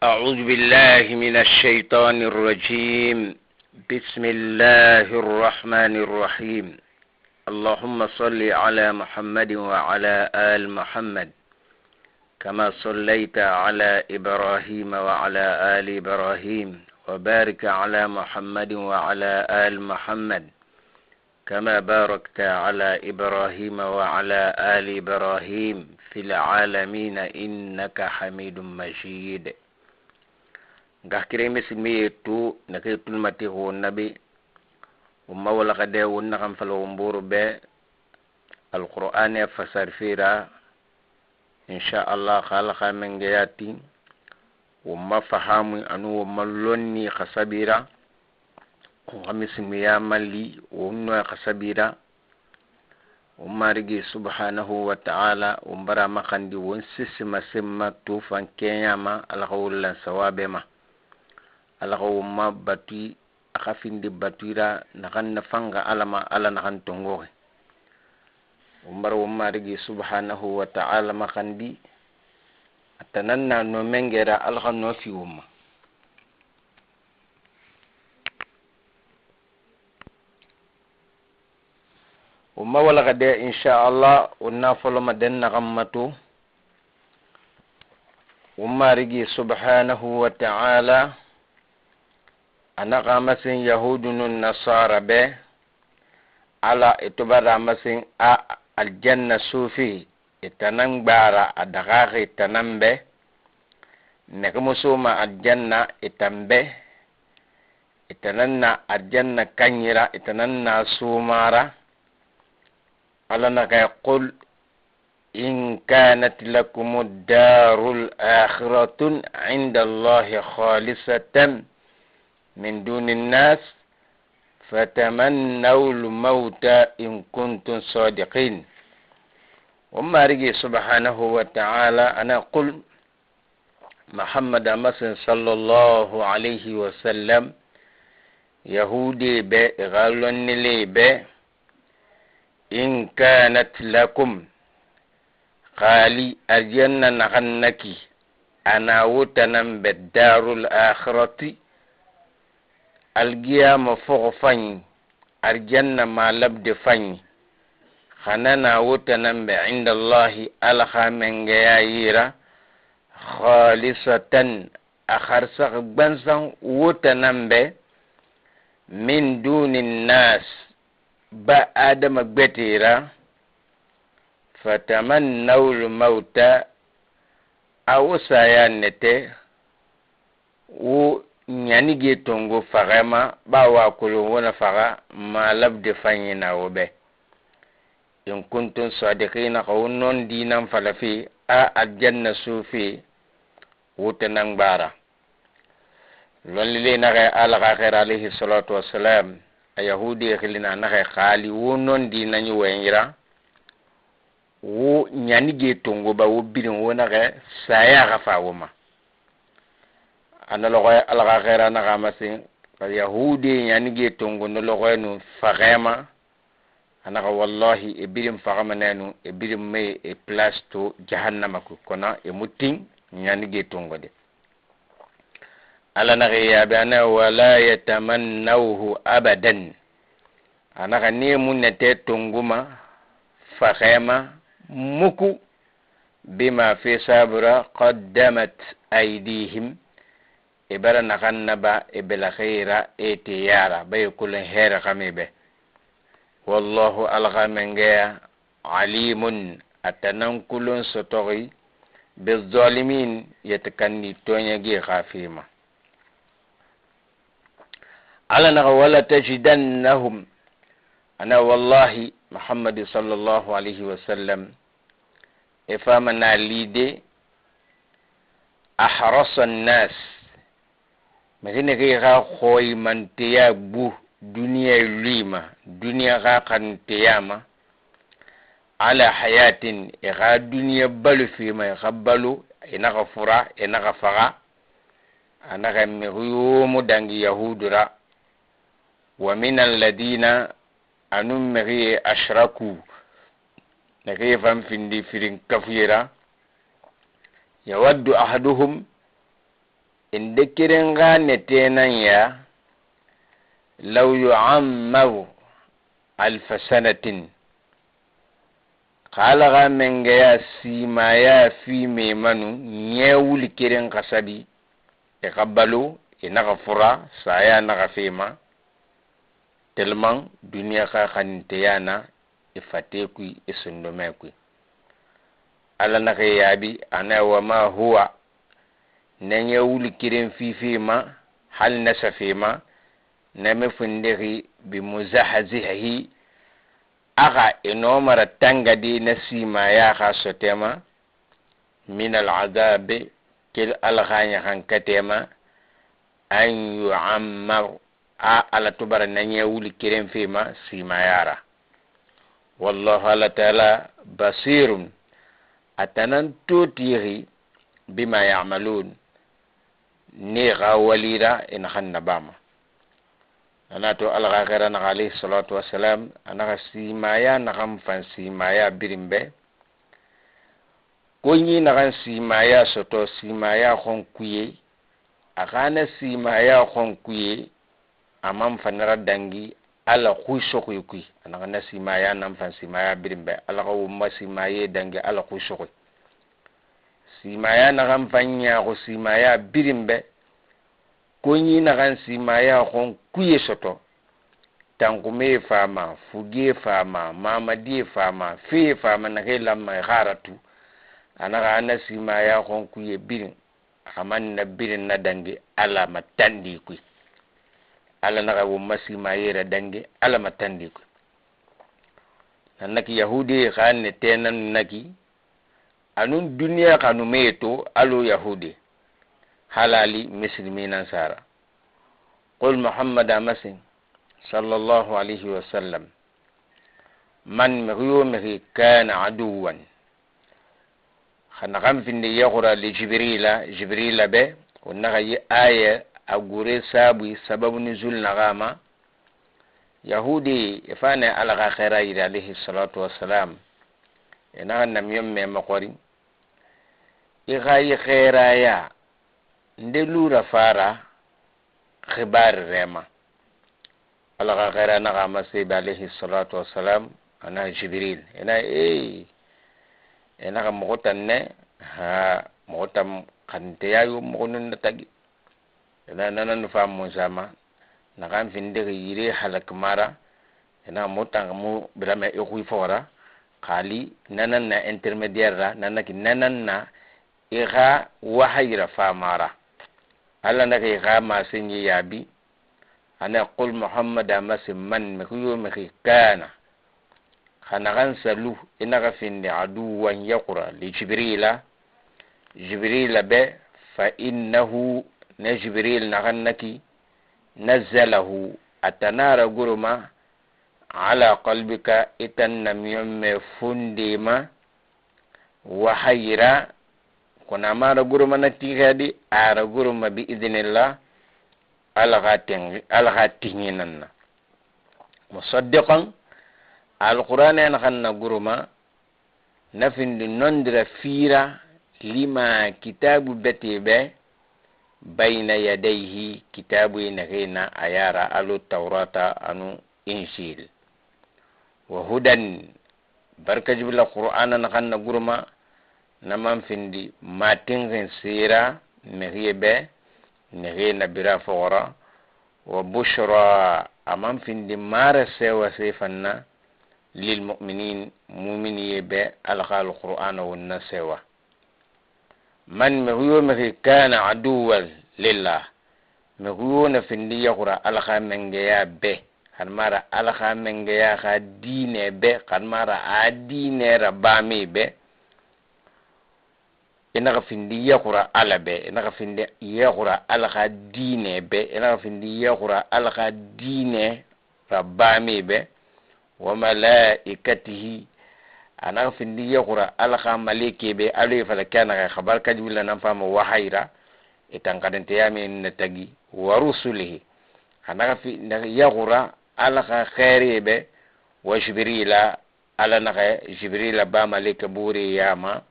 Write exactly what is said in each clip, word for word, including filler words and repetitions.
أعوذ بالله من الشيطان الرجيم. بسم الله الرحمن الرحيم. اللهم صل على محمد وعلى آل محمد كما صليت على إبراهيم وعلى آل إبراهيم، وبارك على محمد وعلى آل محمد كما باركت على إبراهيم وعلى آل إبراهيم في العالمين إنك حميد مجيد. Nga kire misilmiye tu, na ke tulmati ho nabi, umma wala kade wonna kan falo umburu be, Alqur'ane fasar fira, insha Allah, xala xa menge yati, umma fahamu anu umma lonni xasabira, umma misilmiya malli, wonno xasabira, Umma rigi subhanahu wa ta'ala, umbara maxandi won sisima simma tufan kenyama, alxa wullan sawabe ma. Alxa umma batu, axa findi batuira, naxan na fanga alama, ala naxan tongoxe. Umbara umma rigi subhanahu wa ta'ala maxandi, atananna no mengera alxa no fi umma. Umma wala kade, insha Allah, unna foloma den na gammatu. Umma rigi subhanahu wa ta'ala, ana gamasin yahudunun nasara be, ala itubara masin a aljanna sufi, itanan gbara a dagaxi tanan be, neke musuma aljanna itan be, itananna aljanna kanyira, itananna sumara. Ala na ga qul in kanat lakum ad-darul akhiratu inda Allahi khalisatan min duni nas fatamannaw al-mawta in kuntum sadiqin. Umma rigi subhanahu wa ta'ala ana qul Muhammad amasin sallallahu alayhi wa sallam, Yahudi be, igalonnili be, in kanat lakum, xali aljanna naxannaki, ana wutanan be darul akhirati, algiyama foxo fanyi, arjanna ma labde fanyi, xanana wutanan be inda Allahi, alxa mengeya yira, khalisatan, a xarsax gbansan wutanan be, min duni nas, ba adama gbetira, fatamannaw al-mawta, a wo saya nete, wo ɲanige tongo faxema, ba wa kolo wona faxa, ma labde fanyina wo be. In kuntum sadiqina, xa wo non dinan falafi, a aljanna sufi, wutanan gbara. Lon lile naxe, ala xa xera alayhi salatu wassalam, a yahudi xilina naxe xali wo non dinaɲi wayira, wo ɲanige tongo ba wo birin wo naxe saya xa fa wo ma. Ana loxoye ala xa xera naxa masin, yahudi ɲanige tongo no loxoyenu faxema, Ana xa wallahi, e birin faxamanenu, e birin me e place to jahannama ku kona, e mutin ɲanige tongo de. Ala na xa yabe ana wala yatamannawhu abadan. Ana xa ni munnete tonguma, faxema, muku, bima fi sabra qaddamat aydihim. E bara naxan na ba, e bela xeera, e te yara, ba e kulen here xame be. Wallahu, Alxa mengeya, alimun, a ta nan kulun sotoxi, bizzalimin, yeti kanni toɲa gi xa fima. Ala naxa, wala tajidannahum, ana wallahi, Muhammadu sallallahu alayhi wa sallam, e fama na lide, ahrasa nnas, maxine ke xa xoyi manteya bu duniya lima, duniya xa xanteya ma, ala hayatin, e xa duniya balu fima, e xa balu, e naxa fura, e naxa faxa, a naxa mexi yomu dangi yahudura, wa min alladina, anu mexiye ashraku, mexiye fan findi firin kafuyera, yawaddu ahaduhum, Inde keren ga ne tenan ya, law yu'ammaru alfa sanatin. Xa Alla ga mengeya simaya fi memanu, ɲe wuli keren xasabi, i xa balo, i na xa fura, saya na xa fema, tellement duniya xa xaninteyana, i fate kui, i sondome kui. Alla na xa yabi, a na wa ma huwa, na ɲe wuli keren fi fema, hal na sa fema, na me fundexi bi muzahzihi, axa i no mara tangadi na simaya xa sotema, min al azabi, kel Alla xa ɲa xan katema, an yu'ammar, a Alla tubara na ɲe wuli keren fema simayara. Wallahu, Alla Taala, basirun, a tanan totixi, bima ya'malun, ni xa walira i na xanna bama. A na to Alla ga xera na xa alayhi salatu wassalam, a na xa simaya na xan fan simaya birimbe. Ko ɲi na xan simaya soto, simaya xon kuye, a xa na simaya xon kuye, a man fanara dangi Alla xuy soxuy kui. A na xa na simaya nan fan simaya birimbe, Alla xa wumma simaye dangi Alla xuy soxuy. Simaya na xan fan ɲa xo simaya birimbe, ko ɲi na xan simaya xon kuye soto. Tankume fama, fuge fama, mamadiye fama, feye fama, na ke lamma xaratu. A na xa na simaya xon kuye birin. Xa man na birin na dangi Alla ma tandi kui. Alla na xa wumma simayera dangi Alla ma tandi kui. Nan naki Yahudi xa ne tenan naki, anun duniya xanu meto alo Yahudi, halali muslimina sara. Qul, Muhammad a ma sin, sallallahu alayhi wa sallam, man, mexi yo mexi, kana aduwan, xa na xan findi yaxura li Jibrila, Jibrila be, o na xa yi aya a gure sabu, sababu nuzul na xa ma. Yahudi, i fane Alla ga xera yiri alayhi salatu wassalam, i na xa namiyon me moxori, i xa yi xeraya, nde lura fara, xibari rema. Alla ga xera na xa ma sebe alayhi salatu wassalam, a na Jibril. I na, ey, i na xa moxo tanne, ha, moxo tan xante ya yo moxo nun na tagi. I na, nananu fa Musa ma, na xan findi yire halak mara, i na moxo tan mu birame i xuy fora, xali, nanan na intermédiaire ra, nanaki nanan na i xa wahayira famara. Alla na ke i xa ma senji yabi. A na qul Muhammad a ma sin man, mexi yo mexi, kana, xa na xan salu, i na xa findi aduwan yaxura li Jibrila, Jibrila be, fa innahu, na Jibril na xan naki, nazzalahu, a tanara guruma, ala qalbika, i tan namiyon me fundi ma, wahayira, kuna mara guruma na tixadi, ara guruma bi idhnillah, Alla xa ten-, Alla xa tiɲinanna. Musaddiqan, Alqur'ana na xanna guruma, na findi nondira fira, lima, kitabu beti be, bayna yadayhi, kitabu i na xena a yara, alo Tawrata, anu Injil. Wa hudan, barka jibila Qur'ana na xanna guruma, na man findi ma tinxin sira, mexiye be, mexiye na bira foxora, wa bushra, a man findi mara sewa sefanna, lil mu'minin, muminiye be, Alla xa Alqur'ana wonna sewa. Man, mexi yo mexi, kana aduwan lillah, mexi yo na findi yaxura Alla xa mengeya be, xan mara Alla xa mengeya xa dine be, xan mara a dine ra bami be, i na xa findi yaxura Alla be, i na xa findi yaxura Alla xa dine be, i na xa findi yaxura Alla xa dine ra bami be, wa malaikatihi, a na xa findi yaxura Alla xa maleke be, alo i fala ke a na xa xabar kadi willa nan fama wahayira, i tan kadante yami na tagi, wa rusulihi, a na xa fi-, na yaxura Alla xa xeeri be, wa Jibrila, Alla na xa Jibrila ba maleke buri yama,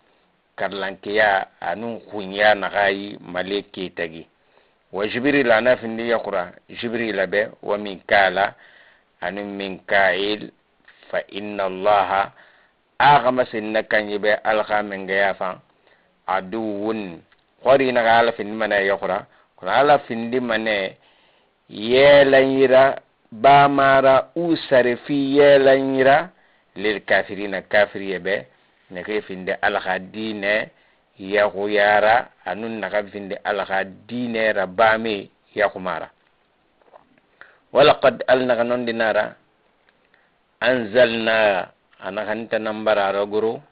karlankeya, anun xunya na xa yi maleke tagi. Wa Jibril, a na findi yaxura Jibrila be, wa Mikala, anu Mikail, fa inna Allaha, a xa ma sinna kanji be alxamengeya fan, aduwun, xori na ga Alla findi mane yaxura, kuna Alla findi mane yelan yira, ba mara u sare fi yelan yira, lil kafirina, kafiriye be, ne ke findi alxa dine yaxuyara, anun na ga findi alxa dine ra ba me yaxumara. Walaqad, Alla na ga nondi nara, anzalna, a na ga nta nambara ra goro,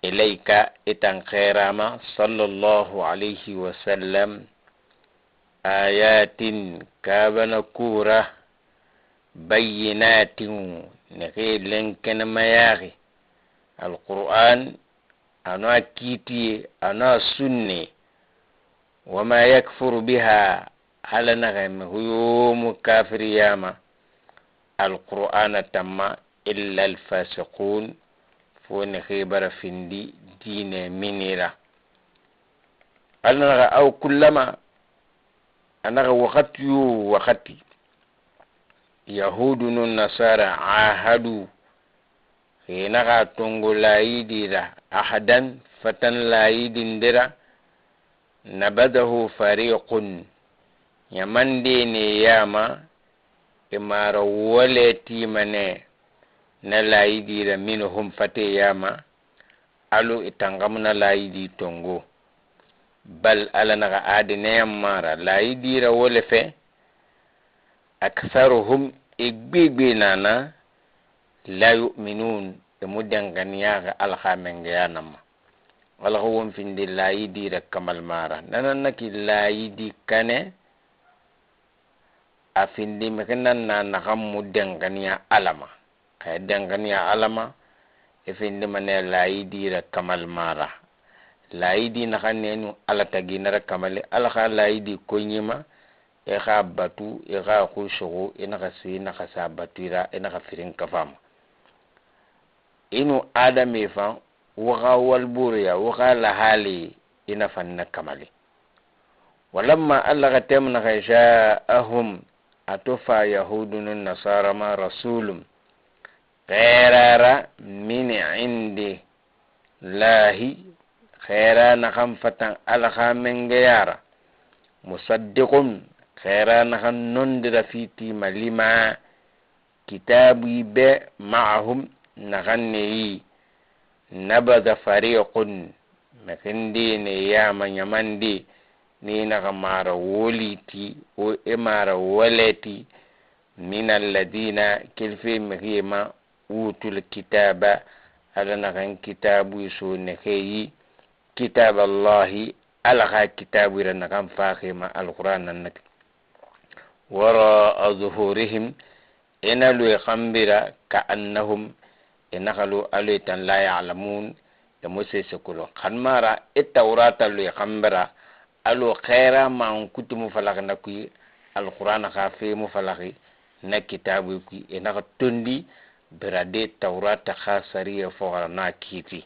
ilayka, i tan xerama, sallallahu alayhi wa sallam, ayatin, kabana kura, bayyinatin, ne ke lenkene mayaxi, Alquran, a na kitiye, a na sunne, wa ma yakfuru biha, Alla na ga me huyomu kafiriyama Alqur'ana tanma, illa alfasiqun, fo ne xibara findi dine minira. Alla na ga aw kullama, a na ga waxati yo waxati, Yahudunu Nasara ahadu, i na ga tongo layidi ra, ahadan, fatan layidi ndira, nabadahu fariqun, ɲamandene yama, i mara wole timane, na layidi ra minhum fate yama, alo i tangamuna layidi tongo. Bal, Alla na ga adene yamara layidi ra wole fe, aktharuhum, i gbegbe nana, la yu'minun, i mu dengani ya ga alxamengeya nama. Alxa won findi layidi ra kamal mara. Nana na ki layidi kane, a findi me ke nan na na ga mu dengani ya Alla ma. Xa dengani ya Alla ma, i findi mane layidi ra kamal mara. Layidi na ga nenu Alla tagi na ra kamali, Alla xa layidi koɲima, i xa batu, i xa xusoxo, i na xa si, i na xa sa batu i ra, i na xa firin kafama. I nu adame fan, waxa walburiya, waxa lahali, i na fanna kamali. Walamma, Alla ga temna xa, ja'ahum, a to fa Yahudunu Nasara ma rasulun, xerara min indi Allahi, xera na xa fatan alxamengeyara, musaddiqun, xera na xa nondira fiti ma lima, kitabu be ma'ahum, na xa neyi, nabada fariqun, na xindine yama ɲamandi, ni na xa mara woliti, o e mara woleti, min alladina, kelfe mexiyema, utul kitaba, Alla na xa kitabu so ne xeyi, kitab Allahi, Alla xa kitabu ra na xa faxema Alquran nan nati. Wara'a zuhurihim, i na lo i xambira, ka annahum, i na xa lo alo i tan la ya'lamun, i mu sese kulo. Xan mara i Tawrata lo i xambira, alo xera ma n kuti mu falaxi na kui, Alquran xa fe mu falaxi na kitabu kui, i na xa tondi, bira de Tawrata xa sariya fo xara na kiti.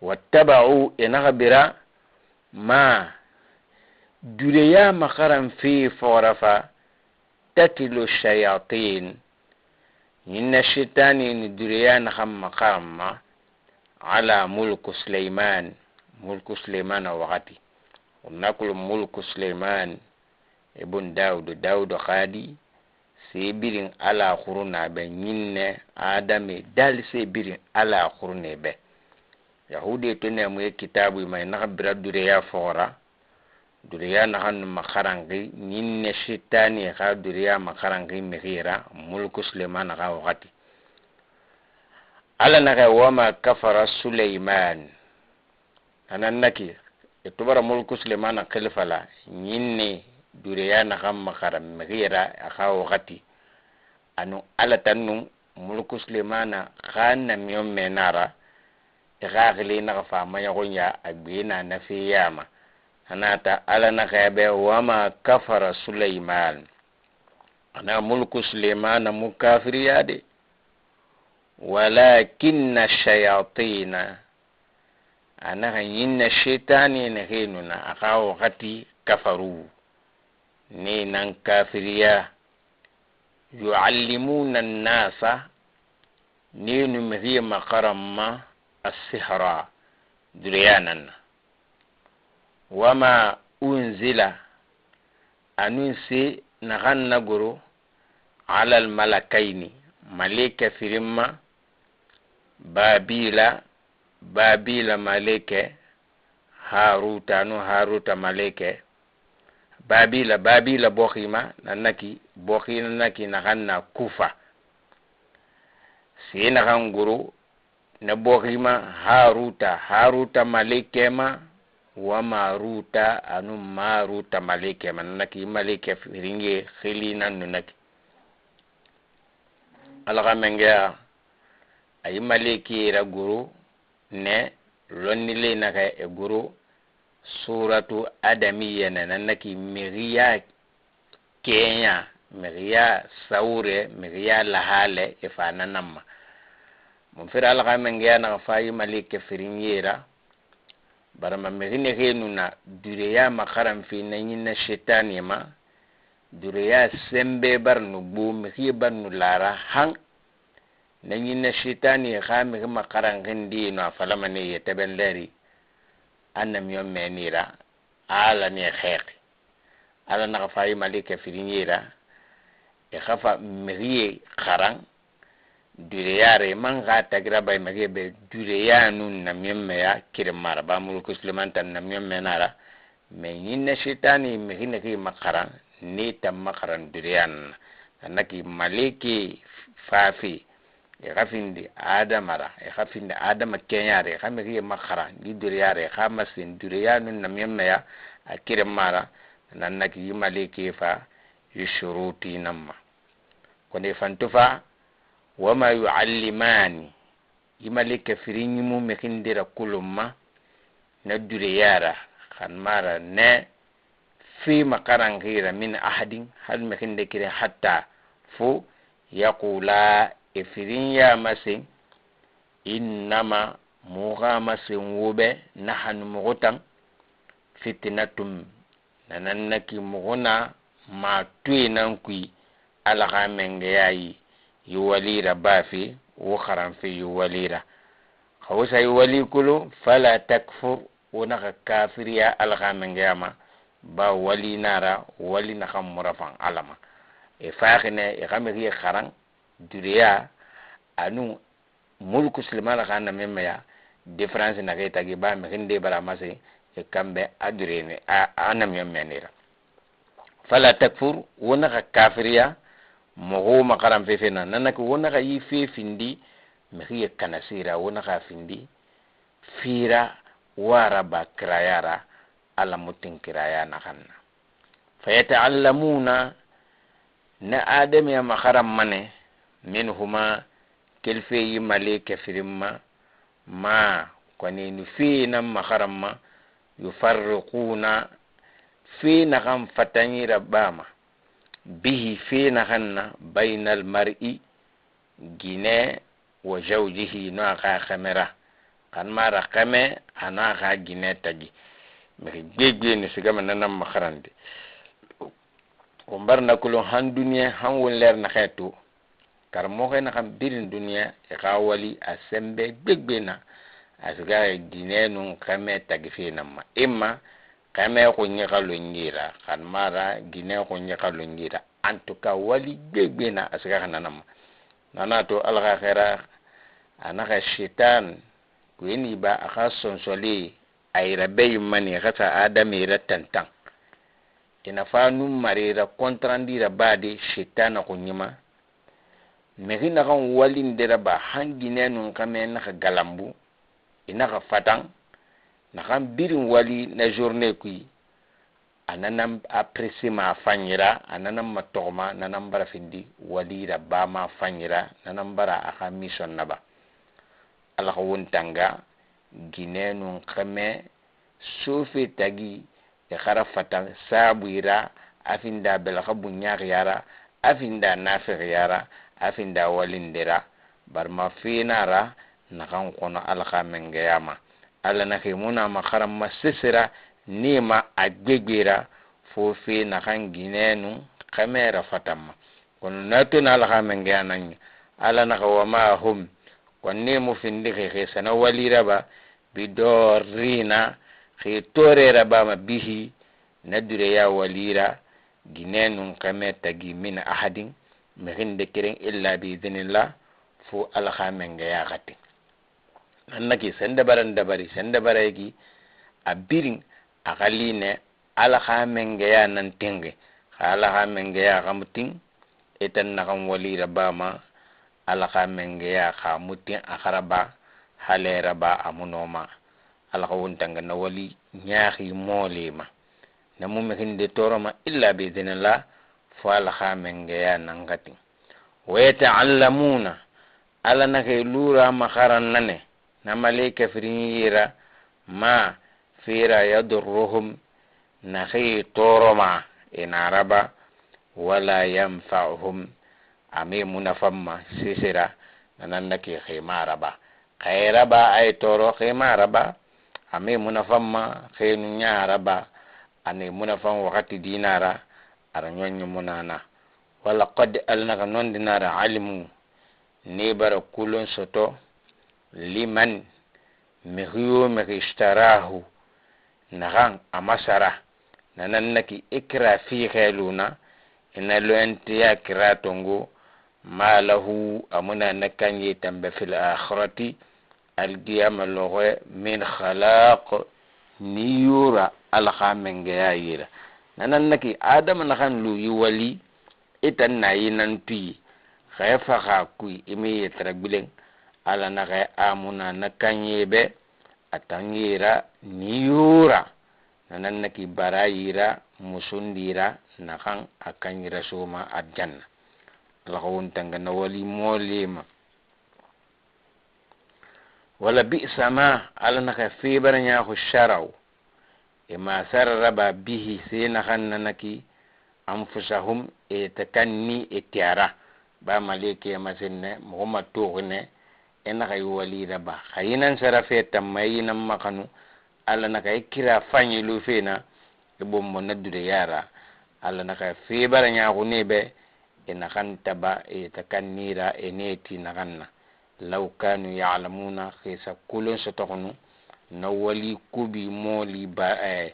Wattaba'u, i na xa bira, ma, dureya ma xaran fe fo xara fa, tatlu shayatin, ɲinna shitani ni dureya na xa ma xaran ma, ala mulku Sulaiman, mulku Sulaimana waxati. Nakulu mulku Sulaiman, ibn Dawud, Dawud xadi, sebirin ala xuruna be ɲinne, Adame dal sebirin ala xurune be. Yahude to ne mu ye kitabu ma i na xa bira dureya fo xara, dureya na xa nu ma xaranxi, ɲinne shitani xa dureya ma xaranxi mexira, mulku Sulaimana xa waxati. Alla na xa, wama kafara Sulaiman. Anan naki, i tubara mulku Sulaimana xilifala, ɲinne dureya na xa ma xara mexira, a xa waxati. Anu Alla tannu mulku Sulaimana xa na miyo menara, i xa xili na xa fa ma yaxonya, a gbe na na fi yama. Anata Alla na xa be, wama kafara Sulaiman. Ana mulku Sulaimana mu kafiriya de. Walakinna shayatina, a na xa ɲinna shitani ne xenuna, a xa waxati kafaru. ni nan kafiriya. Yuallimuna nnasa, ni nu mixi maxaranma, assihra, dureyananna. Wama unzila, anun si naxan na goro, ala almalakayni, malika firinma, Babila, Babila malike, Haruta, anu Haruta malike, Babila, Babila boxima, nanaki, boxina naki naxan na Kufa. Si naxan goro, na boxima Haruta, Haruta malike ma, wa Maruta, anu Maruta malike ma, nanaki malike firinge xili nanu naki. Alxamengeya, ayi maliki ra goro, ne, lonni le naxa e goro, suratu adamiya ne, nanaki mixiya kenya, mixiya saure, mixiya lahale, e fa nanamma. Mun fira alxamengeya naxa fayi malike firinge ra, barama mixine xenu na, dureya maxaran fi na ɲinna shetani ma, dureya sembe barnu bu, mixiye barnu lara han, na ɲinna shetani xa mixi maxaran xindi no a falamane ye tebenderi, anna miyo menira, ala ne xeqi. Ala naxa fayi malika firinge ra, e xa fa mixiye xaran, dureyare, man xa tagira bay mixiye be, dureyanun na miyemmeya kire mara, ba mulku Suleman tan na miyemme nara, me ɲinna shetani mixine xi maxaran, ni ta maxaran dureyanun na. Nanaki maliki fafi, e xa findi Adama ra, e xa findi Adama kenyare, e xa mixiye maxara, gi dureyare, e xa masin dureyanun na miyemmeya, a kire mara, nanaki yi maliki fa, yi shuruti namma. Koni fantufa, wama yuallimani, yi malika firinɲimu mixindira kulumma, na dureyara, xan mara ne, fi maxaran xira min ahadin, hal mixinde kire hatta, fo, yaqula, e firin ya masin, innama, muxa masin wube, nahanu muxutan, fitnatum, nanannaki muxuna, ma tuyi nan kuyi, alxamengeyayi, yi walira bafi, wo xaranfe yi walira. Xawsa yi wali kulu, fala takfur, wo naxa kafiriya alxamengeyama, ba wali nara, wali naxa murafan alama. E faxine, e xame xiye xaran, dureya, anu, mulku Sulemana xa na memmeya, différence na ke tagi ba mixinde bara mase, e kambe a durene, a, a na memmenira. Fala takfur, wo naxa kafiriya, moxo maxaran fefena, nanaki wo naxa yi fefindi, mixiye kana sira, wo naxa findi, fira, wara ba kirayara, ala mutin kiraya naxanna. Fayata'allamuna, na adamiya maxaran mane, minhuma, kelfe yi malika firinma, ma, koni nu fi na maxaran ma, yufarriquna, fi naxan fatanyira bama, bihi fi naxan na, baynal mar'i, gine, wa zawjihi, no a xa xemera. Xan mara xeme, a na xa gine tagi. Mixi gbegbe ni sigama nanan maxarandi. O mbar na kulo han duniya, han won ler na xetu. Kar moxe na xam birin duniya, e xa wali a sembe gbegbe na. A siga gine nun xeme tagi fi namma. Imma, xeme xo ɲi xa longira, xan mara gine xo ɲi xa longira. En tout cas, wali gbegbe na a siga xa nanamma. Nana to alxaxera, a naxa shetan, kuyeni ba a xa sonsoli, a yira be yimmani, xa sa Adama yira tantan. Ina fa nu mari ra kontrandi ra badi shetana xo ɲima. Mexi naxan walindera ba han gine nun xame naxa galambu. I naxa fatan, naxan birin wali na journée kui, a nanan a presse ma fanyira, a nanan ma toxoma, nanan bara findi wali ra ba ma fanyira, nanan bara a xa mission naba. Ala xa wontanga, ginenun xeme, sofe tagi, e xara fatan sabu ira, a finda bela xa bunya yara, a finda nafiq yara, a finda walindera, barma finara, naxan kono alxamengeyama. Alla na ximuna ma xaranma sesera, nima a gbegera, fo fe naxan ginenu xeme ra fatanma. Kono na to na Alla xamengeya na ɲa, Alla naxa wa ma hum, konne mu findi xexe sana wali ra ba, bidorrina, xe tore ra ba ma bihi, na dure ya wali ra, ginenun xeme tagi min ahadin, mexinde keren illa bi idhnillah, fo Alla xamengeya xati. Annaki sende baran dabari, sende bara yegi, a birin, a xaline, Alla xamengeya nan tengi, xa Alla xamengeya xamutin, itan naxan wali ra ba ma, Alla xamengeya xamutin a xara ba, hale ra ba a munoma. Alla xa wuntanga na wali ɲaxi molima. Na mu mexinde toroma illa bi idhnillah, fo Alla xamengeya nan xati. Wa yata'allamuna, Alla na xe lura ma xarannane, na malaika firin yira, ma fira yadurruhum, na xe toroma, ina ra ba, wala yanfa'uhum, a me munafamma sisira, na nan na ke xe ma ra ba. Xayra ba ay toro xe ma ra ba, a me munafamma xenu ɲa ra ba, a ne munafan waxati dinara, a ra ɲoɲo munana. Wala qad Alla naxa non dinara alimu, ne bara kulon soto, liman, mexi yo mexi ishtarahu, naxan a masara, na nan na ki ikra fi xeluna, ina loyante ya kira tongo, ma lahu, a muna na kanye tambe fil akhirati, alqiyama loxe, min khalaq, ni yura Alla xamengeya yira. Na nan na ki Adama naxan lu yi wali, itan na yi nan tuyi, xefa xa kuyi, imi yetara gbilen, Alla naxa amuna na kanye be, a tanyira ni yura, na nan na ki bara yira, musundira, naxan a kanyira soma aljanna. Alla xa wuntanga na wali molima. Wala bi'sa ma, Alla naxa fibara ɲaxu sharau. E ma sara ra ba bihi, se naxan na na ki anfusahum, e ta kanni e tiyara. Ba malike ma senne, moxo ma toxine, e naxa yi wali ra ba. Xa yinan sara fe tamma, e yinan maxanu, Alla naxa e kira faɲilu fena, e bombo na dure yara. Alla naxa fibara ɲaxu ne be, e naxan taba, e ta kannira, e ne ti naxan na. Law kanu ya'lamuna, xisa kulun sotoxunu, na wali kubi moli ba, eh,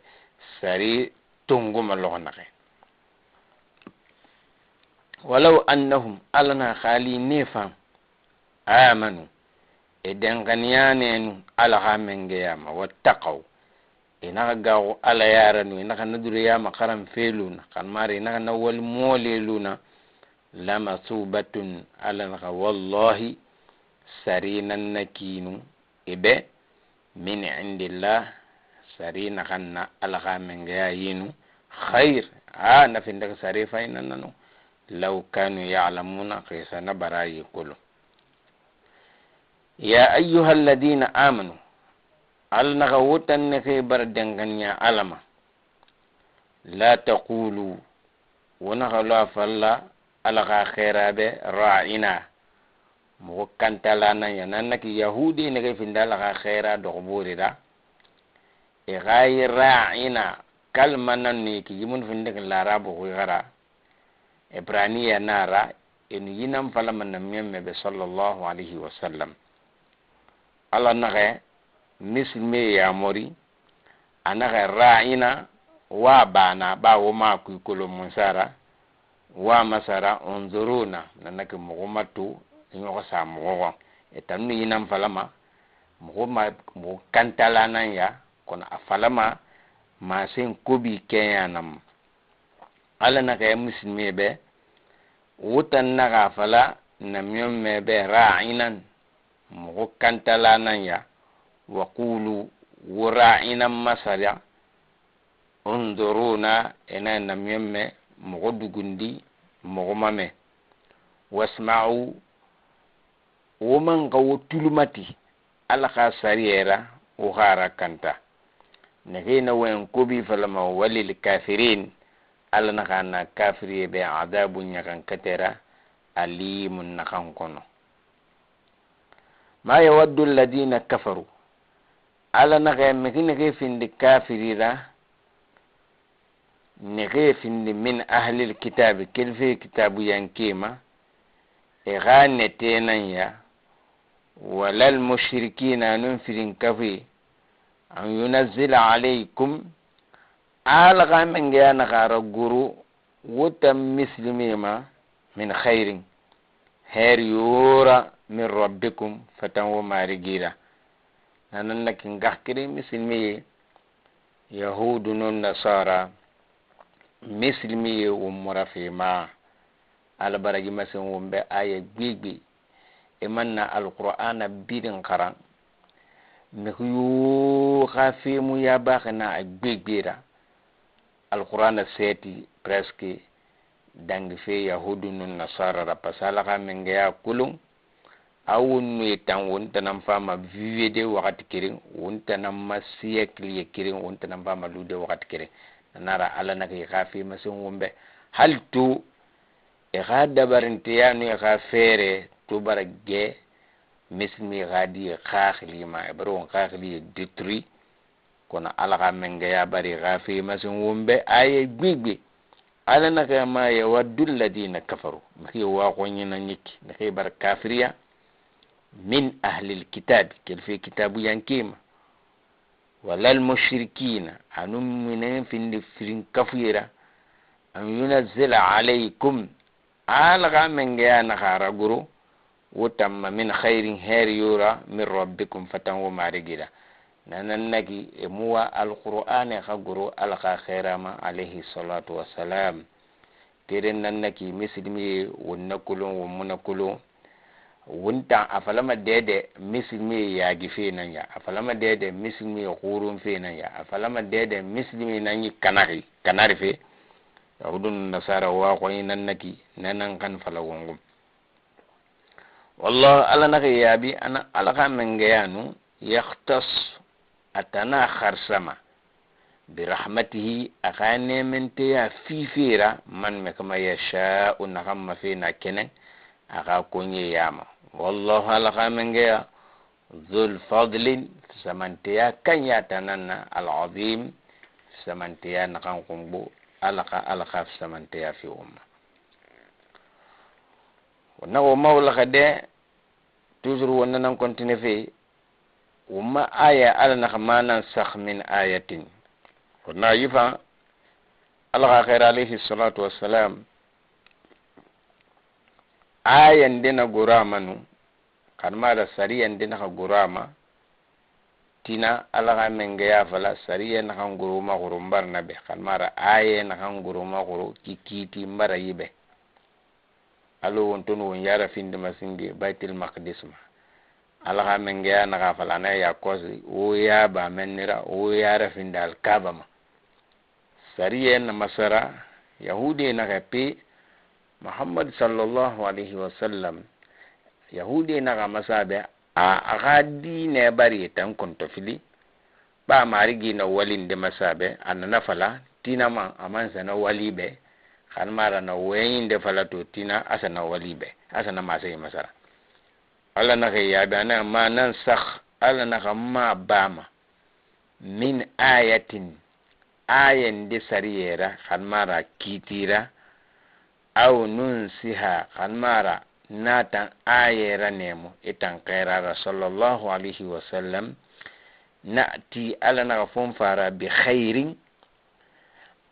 sari tongoma loxonaxe. Walaw annahum, Alla na xali nefan, amanu, e denxaniyanenu, Alla xamengeyama, wattaqaw, e naxa gaxu Alla yaranu, e naxa nadureyama xaran feluna, xan mari, e naxa na wali moleluna, lamathubatun, Alla naxa wallahi, sarinan na kinu, e be, min indillah, sari naxan na Alla xamengeya yinu, khayr, a na findaka sari fayna nanu, law kanu ya'lamuna, xisa na bara yi kulu. Ya ayyuha alladhina amanu, Alla naxa wutanne xe bara denganya Alla ma, la taqulu, wona xa lo a falla, Alla xa xera be, ra'ina, moxo kantalanan ya, nan na ki Yahudi ne ke finda Alla xa xera doxo bori da. E xa yi ra'ina, kalma nan ni ki yimun finde ke Larabu xo i xara. Ibraniya nara, inu yinan falama na memme be sallallahu alayhi wa sallam. Alla naxe misilme yamori, a naxe ra'ina, wa bana, ba wo ma kuy kolo munsara, wa masara, unzuruna, nanake moxo matu, ɲoxo sa moxo. E tannu yinan falama, moxo ma, moxo kantalanan ya, kono a falama, ma sen kobi keyanam. Alla naxa ya muslime be, wutan naxa fala na miyonme be ra'inan, moxo kantalanan ya, wa qulu, wo ra'inan masala, unduruna, ena na miyonme, moxo dugundi, moxo mame. Wasma'u, wo man xa wo tulumati, Alla xa sariyera, wo xara kanta. Nexena wayen kobi falama walil kafirin, Alla naxa na kafiriye be adabu ɲaxan katera, alimun naxan kono. Ma yawaddu alladhina kafaru, Alla naxa mexi nexe findi kafirira, Nexe findi min ahlil kitabi, kelfe kitabu yanke ma, e xa netenan ya, walal mushrikina, nun firin kafe, an yunazzila alaykum, Alla xa mengeya na xa ra guru, wuta misilime ma, min khairin, heri yura, min rabbikum, fatan wo marigira. Nanan na kin gax kiri misilime ye, yahudu nun nasara, misilime ye wo mura fe ma, Alla baragi masen wumbe aya gbegbe, e manna Alqur'ana birin xaran, mexi yu xa femu ya baxana a gbegbe ra. Alqur'ana seti presque dangi fe yahudu nun nasara ra, parce que Alla xa mengeya kulun, a wunnu ye tan, wuntanan fama vive de waxati kirin, wuntanan ma siècle ye kirin, wuntanan fama lu de waxati kirin. Nanara Alla na xa i xa fe masen wumbe. Hal tu, e xa dabarinte yanu, e xa fere, tu bara ge, misilime xa di xaxili ma, e baro xaxili ye détruit. Kono Alla xa mengeya bari xa fe masen wumbe aye gbegbe. Alla na xa ma yawaddu alladhina kafaru. Maki wa xo nyina nyiki, na xa bar kafiriya. Min ahlil kitabi, kelfe kitabu yanke ma. Walal mushrikina, anu minen findi firin kafuyera. An yunazzila alaykum, Alla xa mengeya na xa ra guru, wuta ma min khairin, heri yura, min rabbikum, fatan wo marigira. Nanan na ki e muwa Alqur'ane xa guru Alla xa xera ma, alayhi salatu wassalam. Tere nan na ki misilime ye, wunna kulun, wumuna kulun. Wunta a falama dede misilime ye yagi fe nan ya. A falama dede misilime ye xurun fe nan ya. A falama dede misilime nan yi kanari, kanari fe. Yahudun nasara wa xo nan na ki, nanan kan fala wongum. Wallahu, Alla na xa yabi, ana Alla xa mengeyanu, yakhtas, a tana xarsama, bi rahmatihi, a xa nementeya fifera, man me kama yasha'u, na xa ma fe na kenen, a xa konye yama. Wallahu, Alla xa mengeya, dhul fadlin, samanteya kanya tananna, al azim, samanteya na xan kumbu, Alla xa, Alla xa samanteya fi umma. Wona wo mawla xa de, toujours wona nan continue fe, umma aya Alla na xa ma nansakh min ayatin. Wona yifa, Alla xa xera alayhi salatu wassalam, aya nde na gurama nu, kan mara sariya nde na xa gurama, tina Alla xa mengeya fala, sariya na xan guruma guru mbarna be, kan mara aya na xan guruma guru ki kiti mbara yibe. Alo wontonu won yara findi masingi Baitul Maqdis ma. Alla xa mengeya na xa fala na ya kosi, o ya ba menira, o yara findi Alkaba ma. Sariye na masara, Yahudiye na xa pe, Muhammad sallallahu alayhi wa sallam, Yahudiye na xa masabe, a, a xa dine bari tan konto fili, ba marigi na walinde masabe, a na na fala, tinama, a man sana wali be, xan mara na weyinde fala to tina, a sana wali be, a sana masayi masara. Alla na xa yabi, ana ma nansakh, Alla na xa ma bama, min ayatin, ayen de sariyera, xan mara kitira, aw nunsiha, xan mara natan ayera nemo, itan xerara, sallallahu alayhi wa sallam, na'ti, Alla na xa fon fara, bi khairin,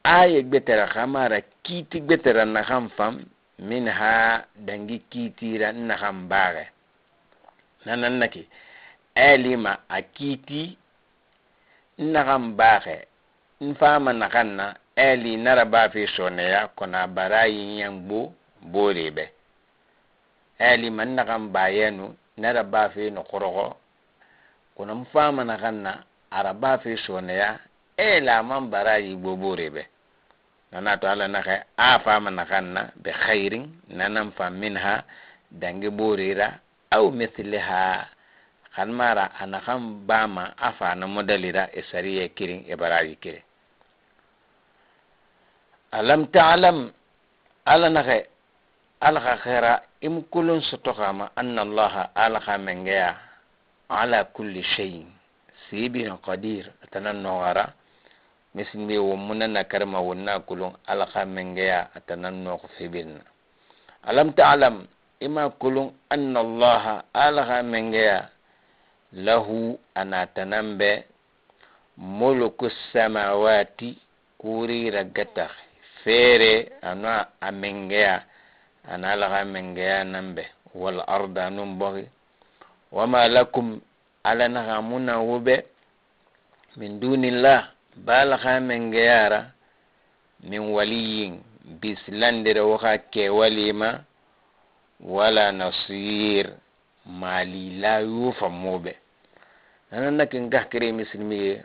aye gbetera, xan mara kiti gbetera na xan fam, minha, dangi kitira na xan baxe. Nanan na ki, elima a kiti, na xan baxe, n fama na xan na, eli nara ba fe soneya, kona barayi nyangbo, bore be. Eli man na xan bayenu, nara ba fe no xoroxo, kona n fama na xan na, ara ba fe soneya, ela man barayi bo bore be. Nana to Alla na xa, a fama na xan na, bi khairin, nanan fa minha, dangi borira, aw mithliha, xan mara a na xan bama, a fana modalira, e sariye kirin, e baraji kirin. Alam ta'lam, Alla na xa, Alla xa xera, im kulun soto xama, anna Allaha, Alla xa mengeya, ala kulli shay'in, sibin qadir, a tana noxara, Misilime wo muna na karma wonna kulun, Alla xa mengeya a ta nan noxo febirna. Alam ta'lam, i ma kulun, anna Allaha, Alla xa mengeya, lahu, a na ta nan be, mulku samawati, kuri ragata, fere, a na a mengeya, a na Alla xa mengeya nan be, wal arda nun bogi, wama lakum, Alla naxa muna wo be, min dunillah, ba Alla xa mengeya ra, min waliyin, bisilandire wo xa ke walima, wala nasir, mali la yo fa mo be. Nana na kin ga kire misilimiye,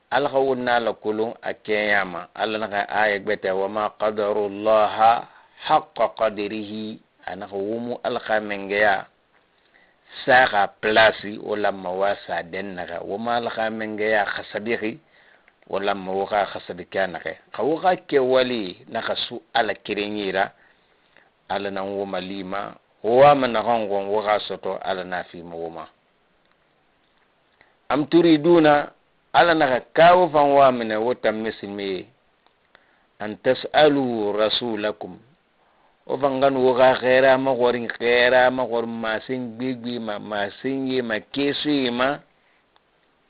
Alla xa wonna la kulun a keyama, Alla naxa aya gbete, wama qadarullaha haqqa qadrihi, a naxa wumu Alla xa mengeya, saxa place, wo lamma wa sa den naxa, wo ma Alla xa mengeya xasabixi, wo lamma wo xa xasabi ke naxe. Xa wo xa ke wali naxa su Alla kirenyira, Alla nan wo ma lima, wo wa ma naxan gon wo xa soto, Alla na fi ma wo ma. Am turiduna, Alla naxa kawo fan wa mene wo tan misilimiye, an tas'alu rasulakum. O fanganu wo xa xera ma xorin, xera ma xorin, ma sen gbegbe ma, ma sen ye ma, kesu ye ma,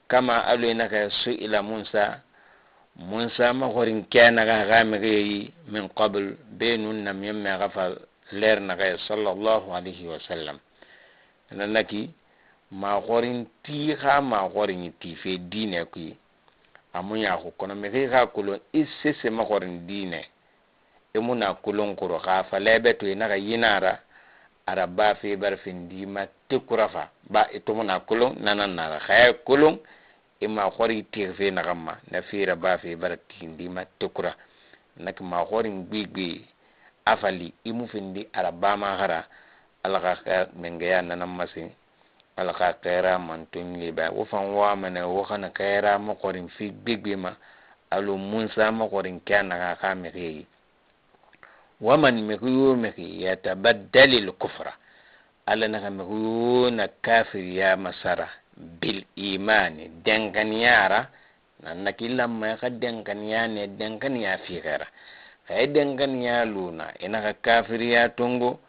kama alu ina ka su'ila Musa. Musa ma xorin ke na ga ga me yi min qabl, be nun na mi me ga fa ler na ga sallallahu alaihi wasallam. Na naki ma xorin ti xa ma xorin ti fe dine ku yi. Amu ya ko kono me ga kulun i sese ma xorin dine. I muna kulun kuro xa fa lebe to i naxa yinara, ara ba fe bar fin di ma te kura fa. Ba i to muna kulun nanan nara. Xa ya kulun, i ma xori ti fe na gamma, na fira ba fe bar ti di ma te kura. Naki ma xori gbegbe, a fali, i mu fin di ara ba ma xara, Alla xa mengeya nanan masin. Alla xa xera manton liba. Wo fan wa mene wo xana xera ma xorin fi gbegbe ma. Alu Musa ma xorin ke na ga xa me yi. Waman mexi yo mexi yatabaddalil kufra. Alla naxa mexi yo na kafiriya masara bil imani, denkaniyara, na naki lamma xa denkaniya ne, denkaniya fi xera. Xa ye denkaniya luna, i naxa kafiriya tongo,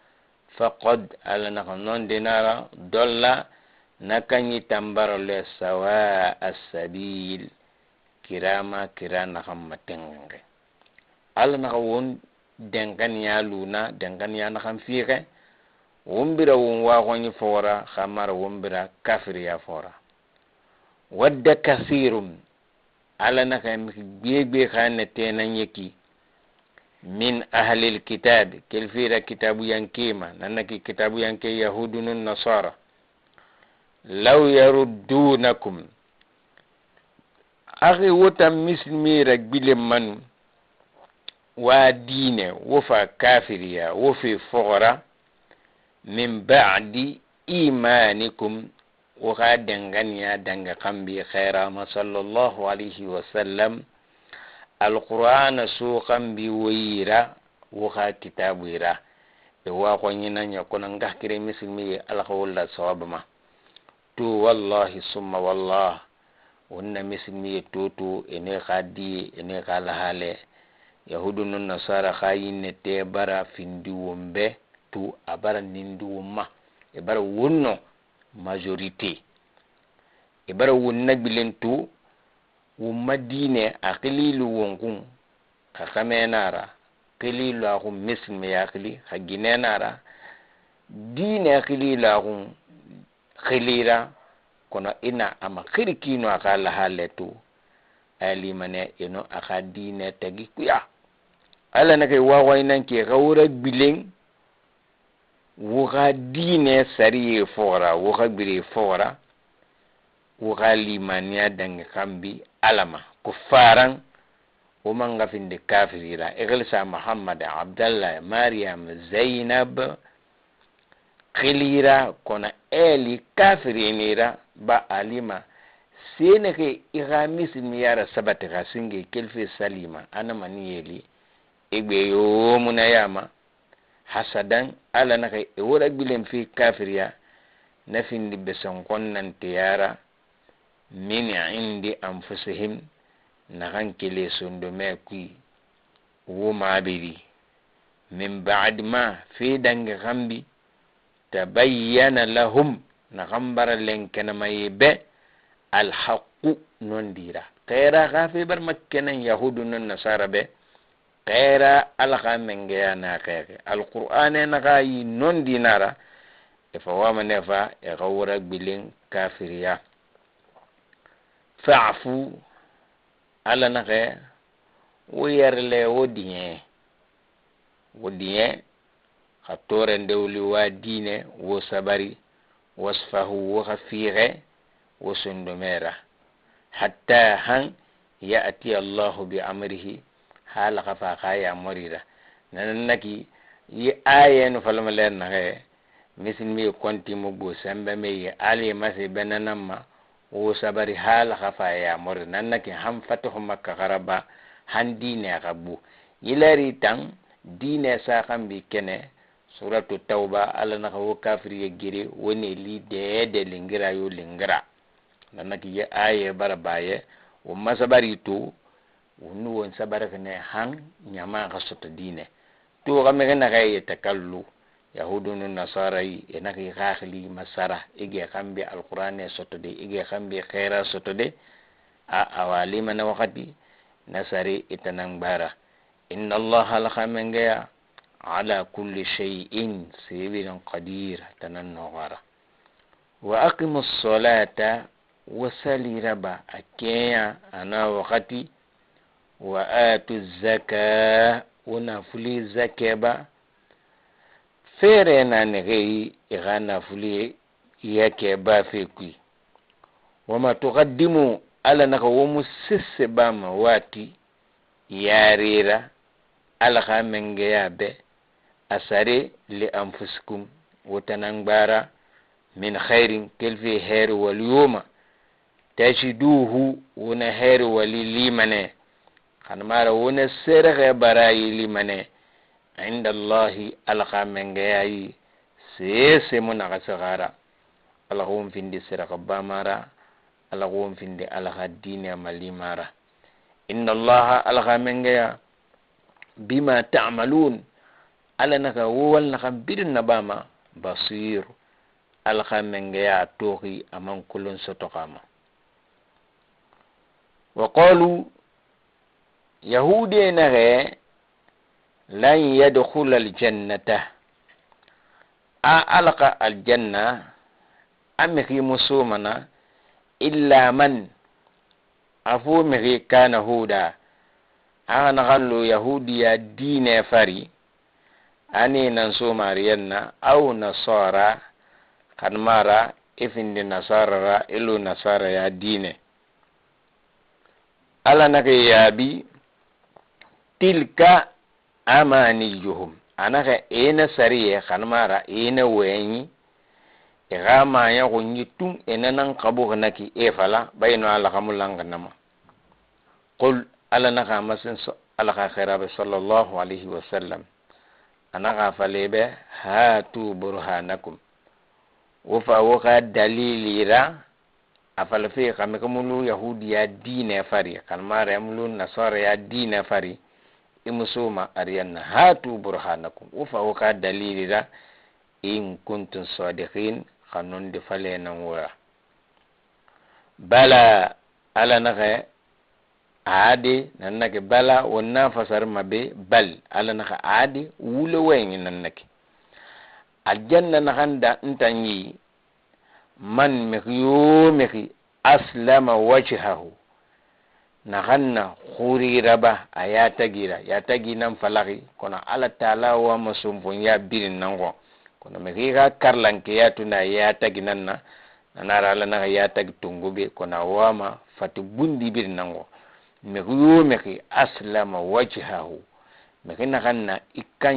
faqad, Alla naxa non dinara, dolla, na kanyi tambara le sawa as-sabil, kirama, kira naxa ma tengenge. Alla naxa won denkaniya luna, denkaniya naxa fixe, wombira won waxoñi fora, xamara wombira kafiriya fora. Wadda kasirum, Alla naxa gbegbe xa ne tena ñeki, min ahlil kitab, kelfira kitabu yankima, nanaki kitabu yanke yahudunun nasara, law yaruddunakum, axi wo ta misilmira gbile manu, wa dine, wo fa kafiriya, wo fe foxora, min ba'di imanikum, wo xa denganiya dange xanbi xerama sallallahu alayhi wa sallam, Alqur'ana su xanbi wo yira, wo xa kitabu yira. E wa xo ñina ña kono nga kire misilmi ye, Alla xa wolla sawaba ma. To wallahi summa wallah, wonna misilmi ye to to, ene xa di, ene xa lahale. Yahudu nun nasara xa yinne te bara findi wombe, tu a bara nindi wumma. E bara wonno majorité. E bara wonna gbilen tu, wumma dine a xililu wonkun, xa xamenara, xililu axun misilmi ya xili, xa ginenara, dine xililu axun xilira, kono ina ama xiri kino axa lahale tu, a limane ino axa dine tagi kuya. Alla na kay wawa inan ke xa wura gbilen, wo xa dine sariye fora, wo xa gbire fora, wo xa limaniya dangi xanbi alama, ku faran, wo manga findi kafirira, Iglisa Muhammad, Abdallah, Mariam, Zainab, xilira, kono eli kafirinira, ba alima, sene ke ixa misilmi yara sabati xa singe kelfe salima, ana mani yeli, igbe yo muna yama, hasadan, Alla na kay e wora gbilen fi kafiriya, na findi beson konnante yara, min indi anfusihim, Naxan kele sondome kui, wo mabiri. Min ba'di ma, fe dangi xanbi, tabayyana lahum, naxan bara lenkenamaye be, alhaqqu, nondira. Xera xa fe bar makkenen Yahudu non Nasara be, xera Alla xa mengeya na xexe. Alqur'ane naxa yi nondinara, e fa wamane fa, e xa wora gbilin kafiriya. Fa'fu, Alla naxe, wo yerle, wo diɲe, wo diɲe, xa torende wuli wa dine, wo sabari, wasfahu, wo xa fixe, wo sondomera, hatta han ya'ti Allahu bi amrihi, hala xa fa xa ya morira. Nanaki, yi ayenu falmalen naxe, misilmi konti mu bu sembe me yi ali masi benanama, wo sabari hala xa fa ya mori. Nanaki han fatahu Makka xaraba, han dine xa bu. Yilari tan, dine sa xanbi kene, Suratu Tawba, Alla naxa wo kafiriye giri, woni li dede lingira yo lingira. Nanaki ye aye bara baye, wo masabari tu, wonu won sabari kene han ɲama xa soto dine. To xa mege naxa ye takallu, Yahudunu Nasara yi, e naxi xaxili masara, ige xanbi Alqur'ane soto de, ige xanbi xera soto de, a, awa limana waxati, Nasari i tanan bara. Inna Allaha, Alla xa mengeya, ala kulli shay'in, sebirin qadir, tanan noxara. Wa aqimu salata, wo sali raba, a keya, a na waxati, wa atu zaka, wo na fuli zake ba, fere na nexeyi, i xa na fuli yake ba fe kui. Wa ma tuqaddimu, Alla naxa wo mu sese ba ma wati, yarira, Alla xa mengeya be, a sare li anfusikum, wo tanan bara, min khairin, kelfe heri wal yoma, tajiduhu, wo na heri wali limane, xanmara wo na sere xe barayi limane, inda Allahi, Alla xa mengeya yi, sese mu naxa sexara. Alla xa won findi sere xa bamara, Alla xa won findi Alla xa dine ma limara. Inna Allaha, Alla xa mengeya, bima ta'malun, Alla naxa wo wal naxa birin na bama, basir, Alla xa mengeya toxi aman kulun soto xama. Wa qalu, Yahude naxe, lan yadkhula aljannata, a Alla xa aljanna, a mexi musumana, illa man, a fo mexi kana huda, a xa naxallu Yahudiya dine fari, ani nan sumariyanna, aw nasara, xanmara, i findi nasara ra, ilu nasara ya dine. Alla naxa yabi, tilka amaniyuhum. A naxa ina sariye, xanmara ina weyi, i xa ma ya xo ɲi tun, ina nan xabu naki e fala, bayno Alla xamu langa nama. Qul, Alla naxa masin so, Alla xa xerabe sallallahu alayhi wa sallam. A naxa falebe, hatu burhanakum. Wo fa wo xa dalili ra, a fala fe xa meke mulu Yahudiya dine fari, xanmara ya mulu Nasara ya dine fari, i musuma ariyanna, hatu burhanakum. Wo fa wo xa dalili ra, in kuntum sadiqin, xa nondi fale nan wora. Bala, Alla naxa ade, nan nake bala, wonna fasar ma be, bal, Alla naxa ade, wule wayi nan nake. Aljanna naxan da ntangi, man mexi yo mexi, aslama wajhahu, naxan na xuri raba, a ya tagira, ya tagi nan falaxi, kono Alla Taala wa ma sunfon ya birin nan xo. Kono mexi xa karlanke ya tunda ya tagi nan na, nanara Alla naxa ya tagi tungu be, kono a wa ma fati bundi birin nan xo. Mexi yo mexi, aslama wajhahu, mexi naxan na i kan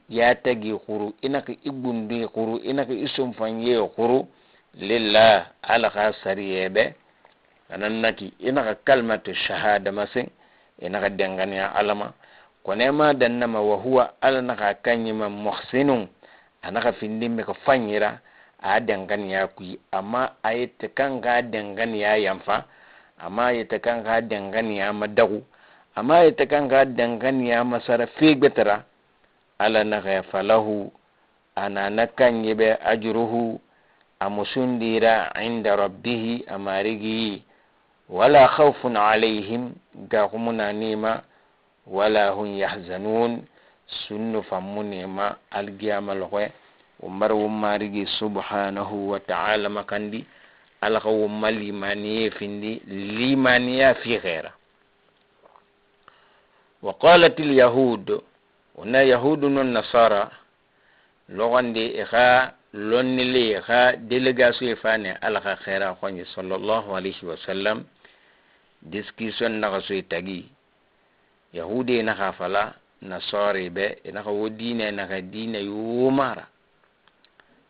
ya tagi xuru, i naxi i gundi xuru, i naxi i sunfanye xuru, lillah, Alla xa sariye be, anan naki, i naxa kalmatu shahada masin, i naxa dengani ya Alla ma, kone ma dannama wa huwa, Alla naxa kanyi ma muhsinun, a naxa findi meke fanyira, a dengani ya kui, amma a yette kan ga dengani ya yanfa, Ama yete kan xa dengani ama dagu. Ama yete kan xa dengani ama sara fe gbetara. Alla naxa falahu, a na na kanŋe be ajruhu, a musundi ra inda rabbihi, a marigi. Wala khawfun alayhim, ga xumuna nima, wala hum yahzanun, sunnu fammu nima, alqiyama loxoye, wo mara wo marigi subhanahu wa ta'ala makandi, Alla xa wo ma limaniye findi, limaniya fi xera. Wa qalatil yahud, wona yahudu non nasara, loxondi i xa lonnili i xa délégation i fane Alla xa xera xonji sallallahu alayhi wa sallam, discussion naxa soyi tagi. Yahude naxa fala nasari be, i naxa wo dine naxa dine yumara.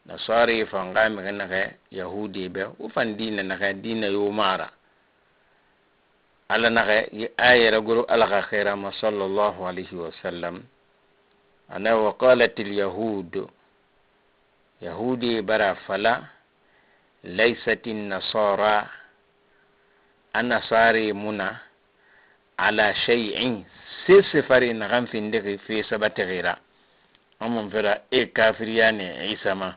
Nasari fanga mi naxa yahude be, wo fan dine naxa dine yumara. Alla naxa i ayera guru Alla xa xera ma sallallahu alayhi wa sallam. Ana wa qalatil yahud. Yahudi bara fala, laysatin nasara, a nasari muna, ala shay'in, sese fari naxan findixi fi sabati xira. Amon fera e kafiriyane Isa ma.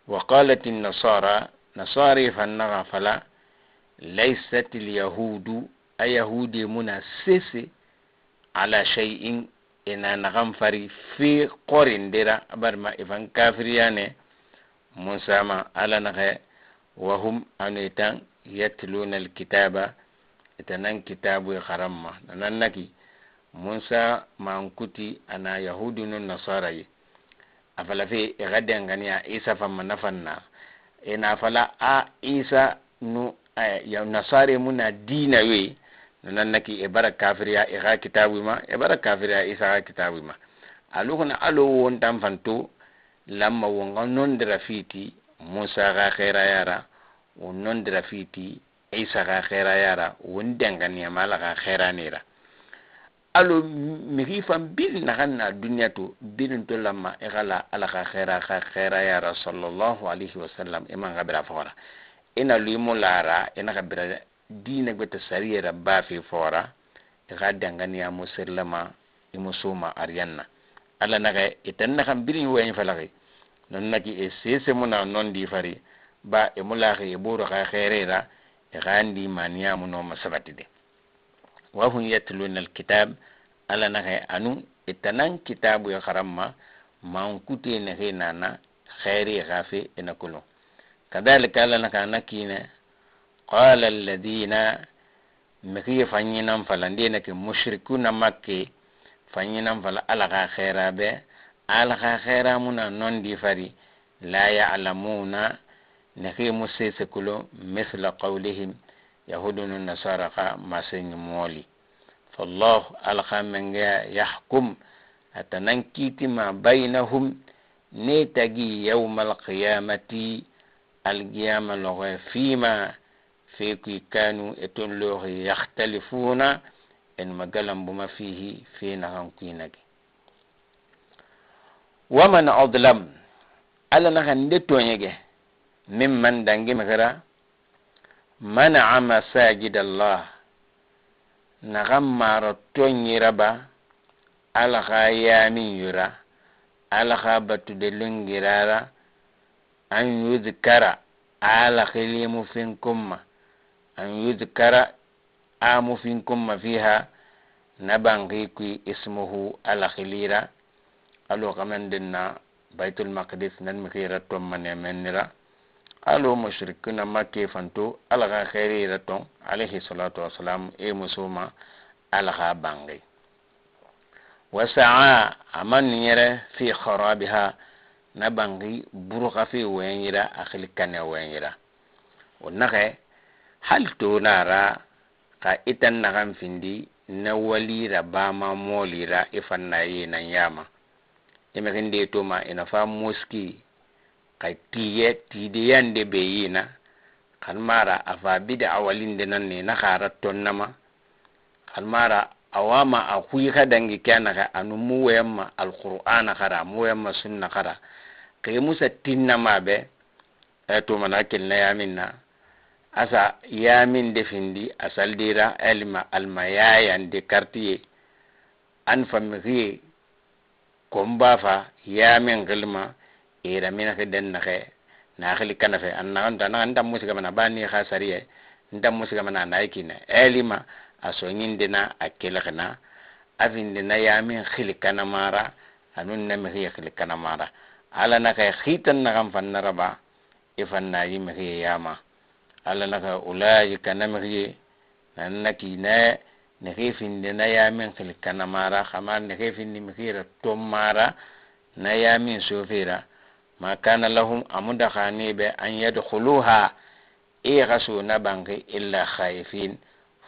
Wa qalatin nasara, nasari fan naxa fala, laysatil yahudu, a yahudi muna sese, ala shay'in, i na naxan fari fi xorindira, abarma i fan kafiriyane, Musa ma Alla naxe, wa hum anu i tan, yatluna alkitaba, i ta nan kitabu xaranma, na nan naki, Musa ma n kuti a na yahudunu nasara yi. A fala fe i ga dengani ya Isa famma na fanna. I na fala a Isa nu, eh, ya nasare muna dina we, na nan naki i bara kafiriya i ga kitabu ma, i bara kafiriya Isa ga kitabu ma. Alu kuna alo wontan fanto, lamma wonga nondira fiti Musa ga xera yara, wo nondira fiti Isa ga xera yara, wo ndengani ya ma Alla ga xera nira. Alo mixi fan bil naxan na duniya to, bilin to lamma i xala Alla ga xera, ga xera yara sallallahu alayhi wa sallam, i man ga bira fora. I na lu i mo lara, i na ga bira dina gbeta sariyera ba fi fora, i ga dengani ya musirlama, i musuma ariyanna. Alla naxe i tan naxan birin wayin falaxi. Non naki e sese muna non di fari, ba e mulaxi e boro xa xerera, e xandi maniya muno masabati de. Wa hum yatluna alkitab, Alla naxe anu i ta nan kitabu ya xaranma, man kute naxe nana xeri xafe e na kulu. Kadhalika Alla naxe a na kine, qala alladhina, mixi fanyinan fala, ndena ke mushrikuna Makke, fanyinan fala Alla ga xera be, Alla ga xera muna non di fari, la ya'lamuna, nixi musese kulo, mithla qawlihim, yahudunu nasara xa masenyi moli. Fallahu, Alla xa menga yahkum, a ta nan kiti ma baynahum, ne tagi yawmal qiyamati, alqiyama loxe fima, fe kui kanu e ton loxi yakhtalifuna, en ma galambu ma fihi, fe naxan kui nagi. Wa man adlam, Alla naxa nde toɲege, mimman dangi mexera, mana'a masajid Allah, naxan mara toɲira ba, Alla xa yamin yura, Alla xa batu de lungirara, an yudhkara, Alla xilimu finkumma, an yudhkara, amu finkumma fiha, na bangi kui ismuhu Alla xilira, alo xamandenna Baitul Maqdis nan mixira tommane menira, alo mushrikuna Makke fanto Alla xa xerira ton, alayhi salatu wassalam, e musuma Alla xa bangi. Wa sa'a, aman yere fi kharabiha, na bangi buru xafi wayira, a xili kane wayira. O naxe, hal tonara, xa i tan naxan findi, na walira bama molira, i fanna ye nan yama. I mexinde toma, i na fa moski, xa tiye, tideyande be yina, xan mara a fa bida awalinde nan ne, na xara tonnama, Almara, awama a xuyi xa dangi ke a naxa, a nu mu wayamma Alqur'ana xara, mu wayamma sunna xara. Ke musa tinna ma be, e to mana kelna yaminna, A sa yamin de findi, a saldira, elima, alma yayan de kartiye. An fa mixiye, komba fa, yamin xilma, ira min xi den naxe, na xili kana fe, an naxan ta, naxan ta musiga mana, ba ni xa sariye, nta musiga mana, na ikina, elima, a soñindina, a kelexina, a findina yamin xili kana mara, anun na mixiye xili kana mara. Ala naxe xitan naxan fanna raba, i fanna yi mixiye yama. Ala naxa ulaika na mixiye, nan na ki na, na ke findi na yamin xili kana mara, xama na ke findi mixira to mara, na yamin sofira. Ma kana lahum, amuda xani be, an yadkhuluha, i xasu na banki illa khaifin,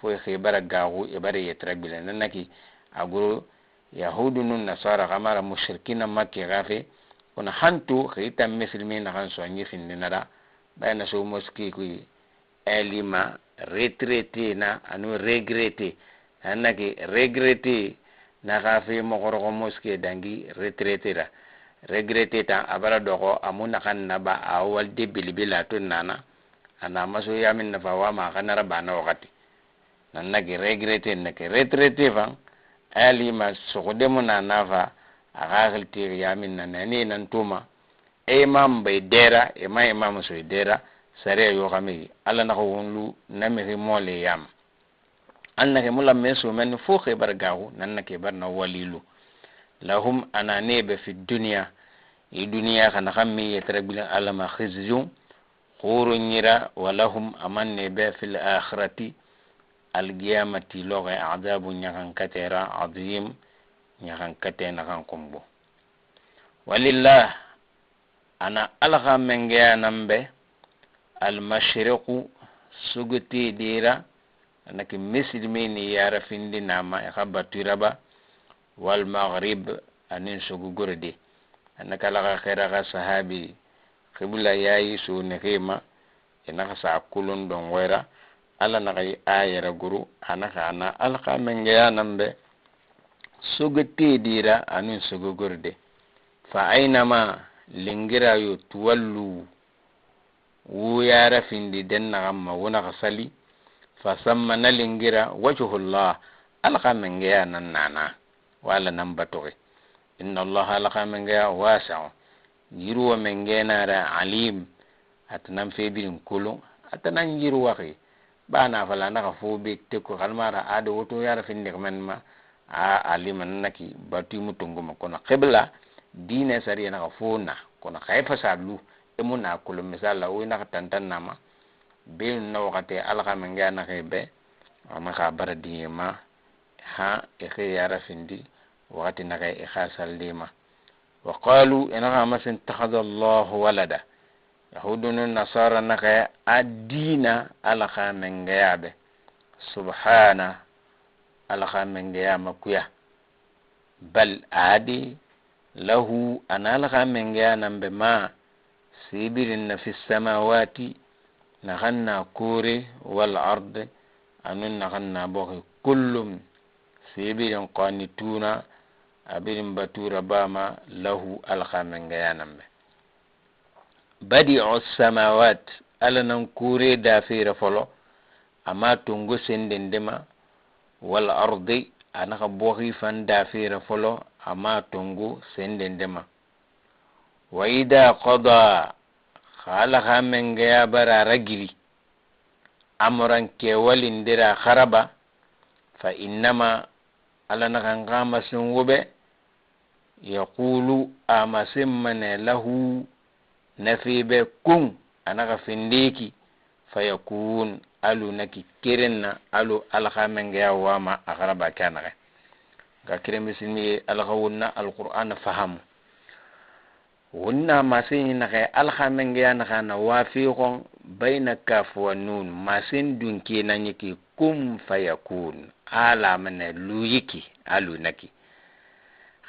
fo i xibara gaxu, i bara yetra bile. Nan na ki, a guru, Yahudunu Nasara, xamara mushrikina Makki gafe, kuna hantu, xita muslimi na xan soñi findinara, bayna so moski kui, elima, retraité na, anu regretté. Anna ke regretté na gafe mo gorogo moske dangi retraité ra. Regretté ta abara dogo amu na xan na ba awal de bilibila to nana. Ana maso yamin na fa wa ma xanara bana wakati. Nan na ke regretté na ke retraité fan. Elima sogo de mo na nafa a ga xilti yamin na ne ni nan tuma. E imam bay dera, e ma imam soy dera, sare yo xame, Alla na xo wonlu na mexi mole yam. Alla na ke mula men so men fo xebar gaxu, nan na ke bar na walilu. Lahum, ana nebe fi dunya, i dunya xana xammi yetra bila Alla ma khizyun, xuru nyira, wa lahum, aman nebe fil akhirati, al qiyamati loxe, adabun, ñaxan katera, adim, ñaxan kate na xan kumbu. Walillah, ana Alla xa mengeya nan be, al mashriqu, suguti dira, ana ki misilmi ni yara findi nama, e xa batura ba, wal maghrib, anin sugu gurdi. Ana kala xa xera xa sahabi, qibla yayi su ni xima, i na xa sa kulun don wera, Alla na xa yi a yere guru, ana xa na Alla xa mengeya nan be, suguti dira, anin sugu gurdi. Fa aynama, lingira yo tuwallu, wu yara findi den na xamma, wu na xa sali, fa samma na lingira, wajhullah, Alla xa mengeya nan nana, wala nan batoxi. Inna Allah, Alla xa mengeya, wasi'un, yiruwa mengena ra, alim, atanan febirin kulu, atanan yiruwa xi. Bana fala na xa fo be te ko xalmara ado woto yara findi men ma, a aliman na ki batu mu tonguma kono qibla dine sariya na xa fo na kono xay fasalu e mu na kulu misala o na xa tantan nama be na wakati Alla xa mengeya na xe be ana xa bara diyema ha e xe yara findi wakati na xe e xa sallima. Wa qalu, i na xa masin, takhadha Allahu walada. Yahudunu Nasara na xa a dina Alla xa mengeya be. Subhana, Alla xa mengeya ma kuya. Bal, adi, lahu, ana Alla xa mengeya nan be ma, sibirin na fi samawati, na xan na kore, wal ard, anun na xan na boxi, kullum, sibirin qanituna, abirin batura bama, lahu, Alla xa mengeya nan be. Badi'u samawat, Alla nan kore da fira folo, ama tongo sendendema, wal ardi, ana xa boxi fan da fira folo, ama tongo sendendema. Wa idha qada, xa Alla xa mengeya bara ragiri, amran ke walindira xaraba, fa innama, Alla na xan xa masin wo be, yaqulu, a masin mane lahu, na fi be kun, ana xa findiki, fayakun, alu na ki kerenna, alu Alla xa mengeya wama a xaraba ke ana xe. Ga kire misilmi Alla xa wonna Alqur'ana fahamu. Wonna masin na xe Alla xa mengeya na xa na wafi xon bayna kaf wa nun masin dunki na ñiki kun fayakun. Alla mane luyiki, alu na ki.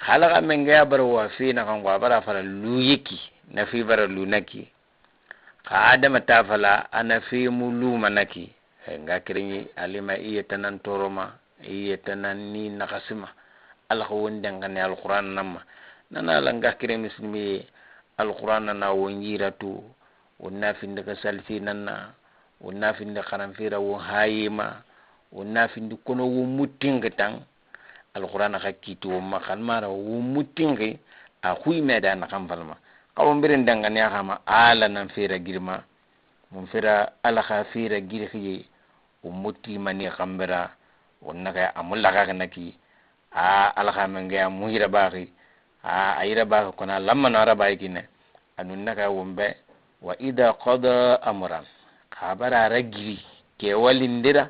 Xa Alla xa mengeya bara wafi na xan ko a bara fara luyiki, na fi bara lu na ki. Xa adama ta fala, ana fi mu luma na ki. He, nga kiringi, alima iye tanan toroma, iye tanan ni nakasima. Alla xa wonden xane Alqur'ana nan ma. Nana la nga kire misilmi, Alqur'ana na wonjira tu, wonna findi xa salfi nan na, wo na findi xaranfira wo hayima, wo na findi kono wo muttinki tan. Alxurana xa kiti wo ma xan mara wo muttinki, a xuyi me da na xan falma. Xa wo mbirin dangane ya xama, Alla nan fira girma, mun fira Alla xa fira giri xiye, wo mutti mani xambira, wo na xa a mulla xa na ki, a Alla xa menge ya mu hira baxi, a a hira baxi kona lamma no ara baxi kine. Anu na xa wo mbe, wa idha qada amran, xa bara ra giri ke walindira,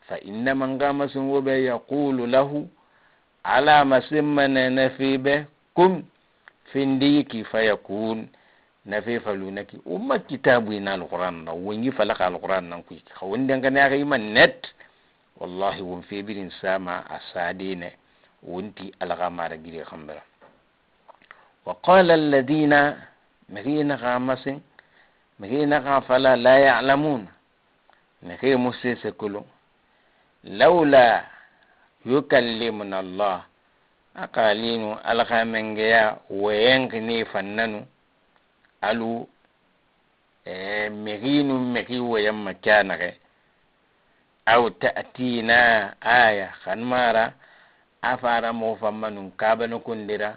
fa innama nga masin wo be yaqulu lahu, Alla masin ma na na fi be, kun, findi ki fayakun, na fi falu na ki. Umma kitabu ina Alxuran na, wonji fala xa Alxuran nan kuyi. Xa wonde ngane ya xa ima net. Wallahi won fe birin sama a sadine, wonti Alla xa mara giri xambira. Wa qala alladhina, mexi na xa masin, mexi na xa fala la ya'lamun. Mexi mu sese kulu. Lawla yukallimuna Allah. A xalinu Alla xa menge ya woyen kini fannanu. Alu, e, mexinu mexi woyen ma kanaxe. Aw ta'tina aya, xan mara a fara mo fammanun kabana kundira,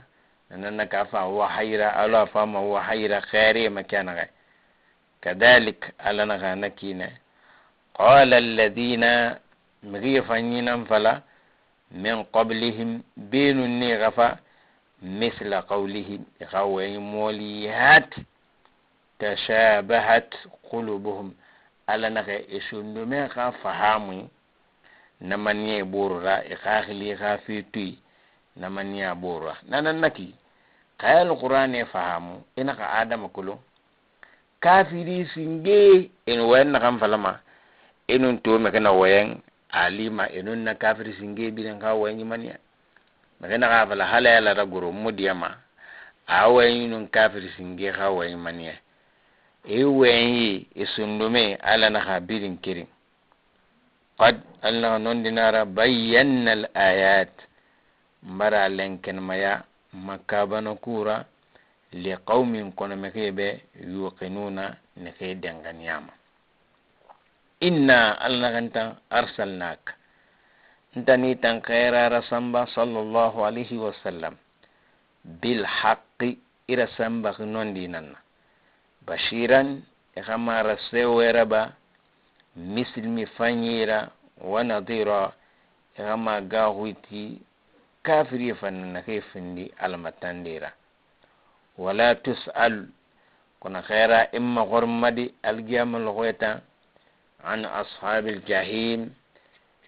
nanana ka fa wahayira, alu a fama wahayira xere ma kanaxe. Kadhalik, Alla na xa na kine. Qala alladhina, mixi fanyinan fala, min qablihim, benu ni gafa, misla qawlihim, i xa wayi moli hat, tashabahat qulubuhum. Alla na xa i sundume xa fahamu, na maniye borura, i xa xili xa fitui, na maniya borura. Nanan na ki, xa ya Alxurane fahamu, i na xa Adama kulu. Kafiri singe, en wayan na kan falama. Enun to me kana wayan, alima, enun na kafiri singe biren xa wayan maniya. Me kana xa fala hala yala da goro mudiyama. A wayan nun kafiri singe xa wayan maniya. E wayan yi, e sundume, Alla na xa birin kirin. Qad, Alla nondinara, bayyana al ayat, mbara lenken maya, makabana kura, li qawmin, kono mexi be, yuqinuna, ni xe denganiyama. Inna, Alla na ganta, arsalnak, ntani tan xera rasamba, sallallahu alayhi wa sallam, bil haqqi, ira samba nondi nanna. Bashiran, i xa ma ra sewera ba, misilmi fanyira, wa nadira, i xa ma ga huiti kafiri fanna na ke findi almatandira. Wala tus'al, kono xera imma gormadi algiyama loxoyta, an ashabil jahim,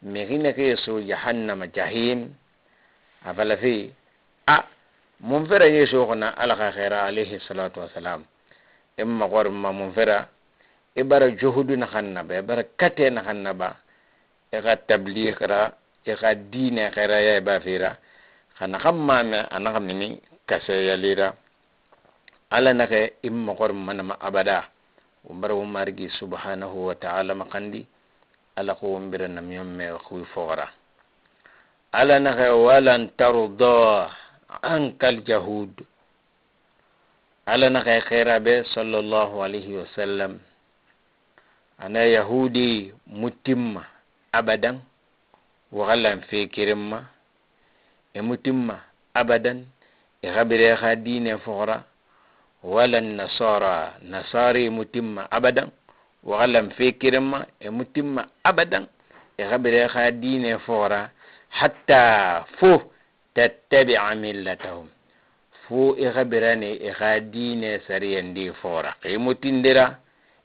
mexine ke so jahannama jahim. A fala fi, a, mun fera yeso xona Alla xa xera alayhi salatu wasalam. Imma gorma mun fera, i bara juhudu na xanna ba, i bara kate na xanna ba, i xa tabligh ra, i xa dine xera ya ba fira, xana xamma me, ana xamini kase yalira. Alla na ke imma gorma na ma abada. Umbara umargi subhanahu wa ta'ala makandi. Alla ko umbira na miyomme xui foxora. Alla na ke, walan tarda ankal jahud. Alla na ke xera be, sallallahu alayhi wa sallam, ana yahudi mutimma abadan, waxalan fekirimma, e mutimma abadan, e xabire xa dine foxora, wala nasara, nasari mutimma abadan, waxalan fekirimma, e mutimma abadan, e xabire xa dine foxora, hatta fo tattabi'a millatahum. Fo i xa birane i xa dine sariyandi fora. Ximu tindira,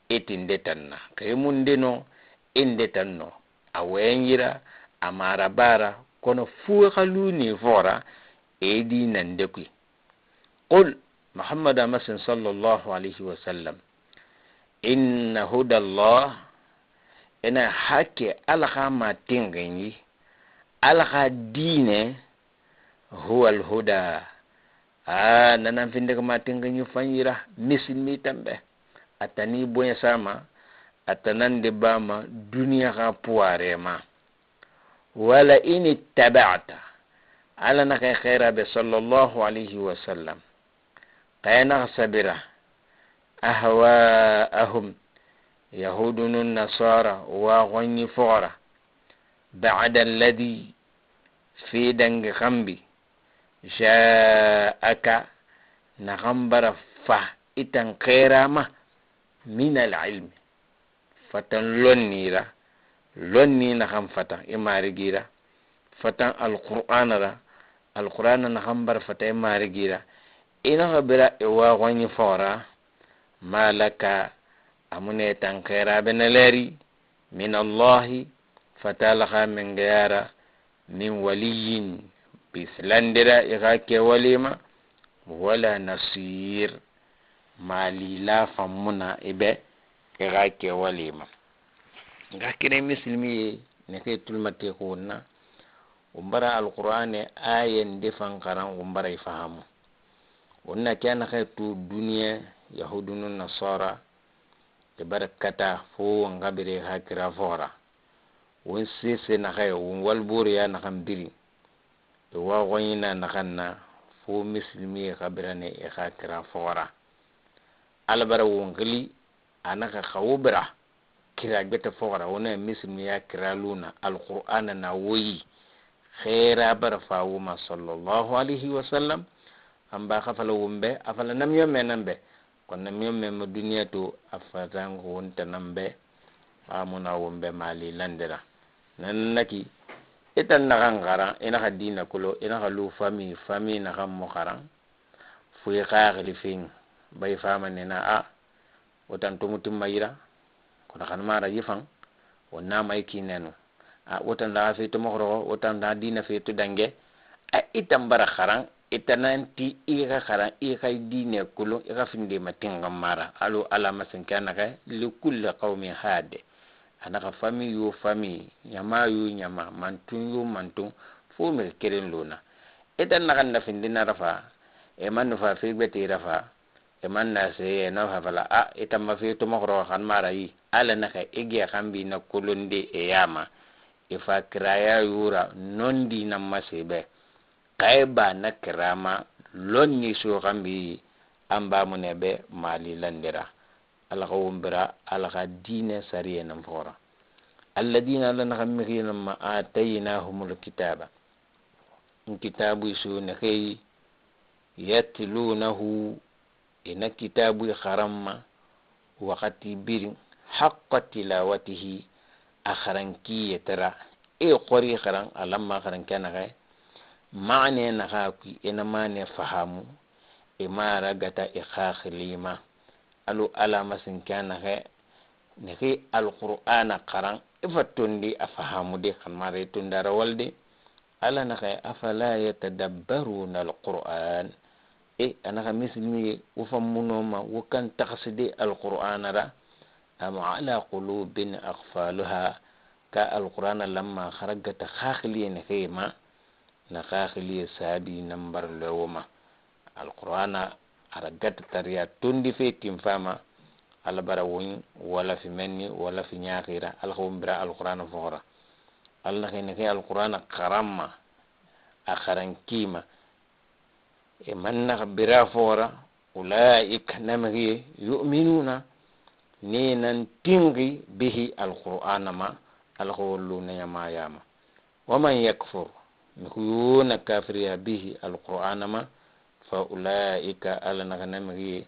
i tinde tanna. Ximu ndeno, i nde tanno. A wayanyira, a mara bara, kono fo i xa luni fora, i dinande kui. Qul, Muhammad amasin sallallahu alayhi wa sallam, inna hudallah, ina hake Alla xa ma tingenyi, Alla xa dine, huwa alhuda. A, nanan finde ko ma tingenyi fanyira, misilmi tambe. A tani bonya sama, a tanan de bama, duniya xa puware ma. Wala in ittaba'ta. Alla na ke xera be sallallahu alayhi wa sallam. Xa i na xa sabira, ahwa'ahum, Yahudunu Nasara wa xonyi fogora. Ba'da alladhi, fi dangi xambi, ja'aka, na xambara fa itan xerama, min al-ilmi, fatan lonnira, lonni na xam fata i marigira, fatan alqur'ana ra, alqur'ana na xambara fata i marigira, ina xabira i wa xonyi fora, malaka, amune tan xera bena leri, min Allahi, fata laxa mengeyara, min waliyin, bisilandira i xa ke walima, wala nasir, malila famuna i be i xa ke walima. Nga kene muslimi ye, ne ke tulmate ko na, umbara alqur'ane ayen de fan xaran umbara i fahamu. Onna ke na ke tu duniya, yahudunu nasara, ke barakata fo wangabire ha kira fora. Won sese na xay, won walbore ya na xan biri. E wa goyina na xanna fo muslimi xabirane e xa kira fora. Albara won gili, a na xa xawubira. Kira gete fogara, wona misilmi ya kira luna, alqur'ana na woyi. Xera bara fawuma sallallahu alayhi wa sallam. An ba xa fala wumbe, a fala nam yomme nan be. Kon nam yomme ma duniya to, a fatan ko wonta nan be. Amuna wumbe mali landira. Nan naki, itan na xan xaran, ina xa dina kulo, ina xa lu fami, fami na xan mo xaran. Fuyi xa xilifin, bay fama nena a, wotan tumu timma yira, kono xan mara yifan, wonna may kinenu. A, wotan da fe to moxoro, wotan da dina fe to dange. A, itan bara xaran, itananti i xa xaran, i xa dine kulun, i xa finde ma tinga mara. Alu ala masin kana ga, li kulli qawmin hade. Ana ka fami yo fami, nyama yo nyama, mantun yo mantun, fo me keren lona. Itan na kan da finde na rafa, e man fa fe gbete rafa, e man na se e na fa fala, a, e tamma fe to moxoro xan mara yi, ala na ka e ge xan bi na kolonde e yama, e fa kiraya yura, nondi na masebe, kay ba na kirama, lonni so xan bi, an ba mu ne be, mali landira, ala xa wumbira, ala xa dine sariye nan fora. Alladina, ala na xa mixina ma, ataynahumul kitaba. Kitabu su ne xey, yatlunahu, ina kitabu xaranma, waxati birin, haqqa tilawatihi, a xarankiye tara, e xori xaran, alamma xaranke naxe, mane naxa kui, ina mane fahamu, e mara gata e xaxilima, alu alama sinke naxe, nexi alqur'ana xaran, i fattondi a fahamu de, xan mara tundara walde, Ala na xay, afala yatadabbaruna alquran. E, ana xa misilmi, wo fammunoma, wo kan taxaside alqur'ana ra. Am ala qulubin aqfaluha. Ka alqur'ana lamma xaragata xaxiliye ne xema, na xaxiliye sabi nambar lewoma. Alqur'ana a ra gata tariya tondi fe tin fama, Alla bara woyi wala fi menni wala fi ñaxira, Alla xa wo bira alqur'ana foxora. Alla na xene ke alqur'ana xaranma, a xarankima. E manna xa bira foxora, ulaika, na mexi yu'minuna, ni nan tinxi bihi alqur'ana ma, Alla xa wo lu na ñama yama. Wa man yakfur, mexi yo na kafiriya bihi alqur'ana ma, fa ulaika, Alla na xa na mexi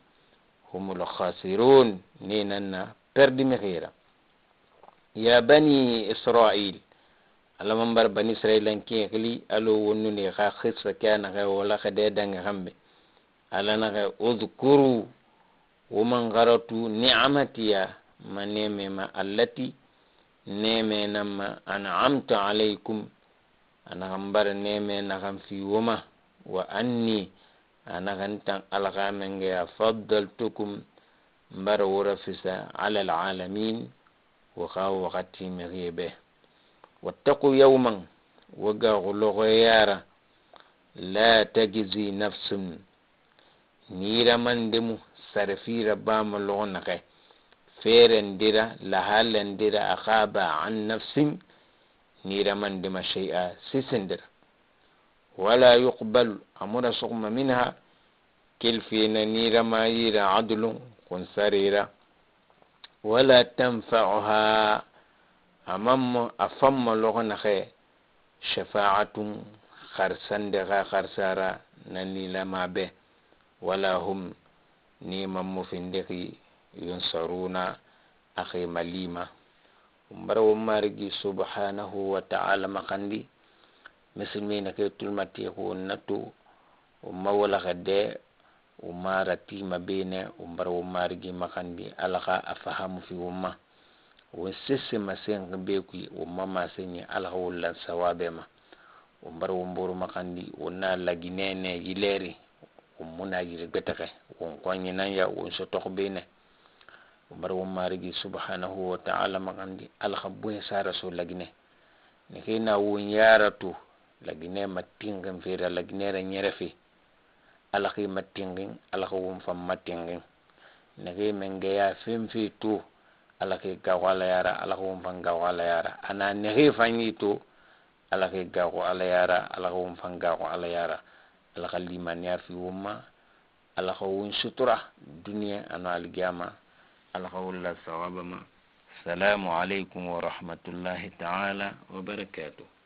humul khasirun, ni nan na perdi mexira. Ya bani Israil, Alla man bara bani Israil an ke xili, alo wonnu ne xa xissa ke ana xa wala xa de dange xambe. Alla na xa, udhkuru, wo man xaratu ni'matiya, ma neme ma allati, neme na ma an'amtu alaykum, ana xa mbara neme na xa fi wo ma, wa anni, ana xa ntan alxamenge ya faddaltukum, mbara wora fisa ala alalamin, wo xa waxati mexiye be. Wattaqu yawman, wo ga xuloxo yara, la tajzi nafsun, niramandemu sarafira bama loxo naxe, ferendira, lahalendira, a xaba an nafsin, niramandema shay'a, sisendira. Wala yuqbal, amura soxma minha, kelfina nirama yira adlun, kun sarira, Wala tanfa'uha, a ma mo, a fa ma loxo naxe, shafa'atun, xarsande xa xarsara, na ni lama be, wala hum, ni ma mo findexi, yunsaruna, a xi ma lima. N bara wo marigi subhanahu wa ta'ala maxandi, misilmina ke tulmati xo natu, o ma wala xade, o ma rati ma bene, o n bara wo marigi maxandi, Alla xa a fahamu fi wo ma. Wo sese ma senxi be kui, wo ma ma senɲi, Alla xa wo lan sawabe ma. O n bara wo mboro maxandi, wo na laginene yileri, wo muna yiri betexe, wo n koɲi nan ya, wo n sotoxo bene. O n bara wo marigi subhanahu wa ta'ala maxandi, Alla xa boye sara so lagine. Ni ke na wo n yara tu, lagine ma tinxin fera, lagine ra ɲere fe. Alla xa ma tinxin, Alla xa wo n fa ma tinxin. Ni ke men ge ya fen fe tu, Alla xa ga xo Alla yara, Alla xa wo n fa ga xo Alla yara. A na ni ke fa ɲi tu, Alla xa ga xo Alla yara, Alla xa wo n fa ga xo Alla yara. Alla xa limaniya fi wo ma, Alla xa wo n sutura, duniya a no alqiyama, Alla xa wo la sawaba ma. Salamu alaikum wa rahmatullahi ta'ala wa barakatuh.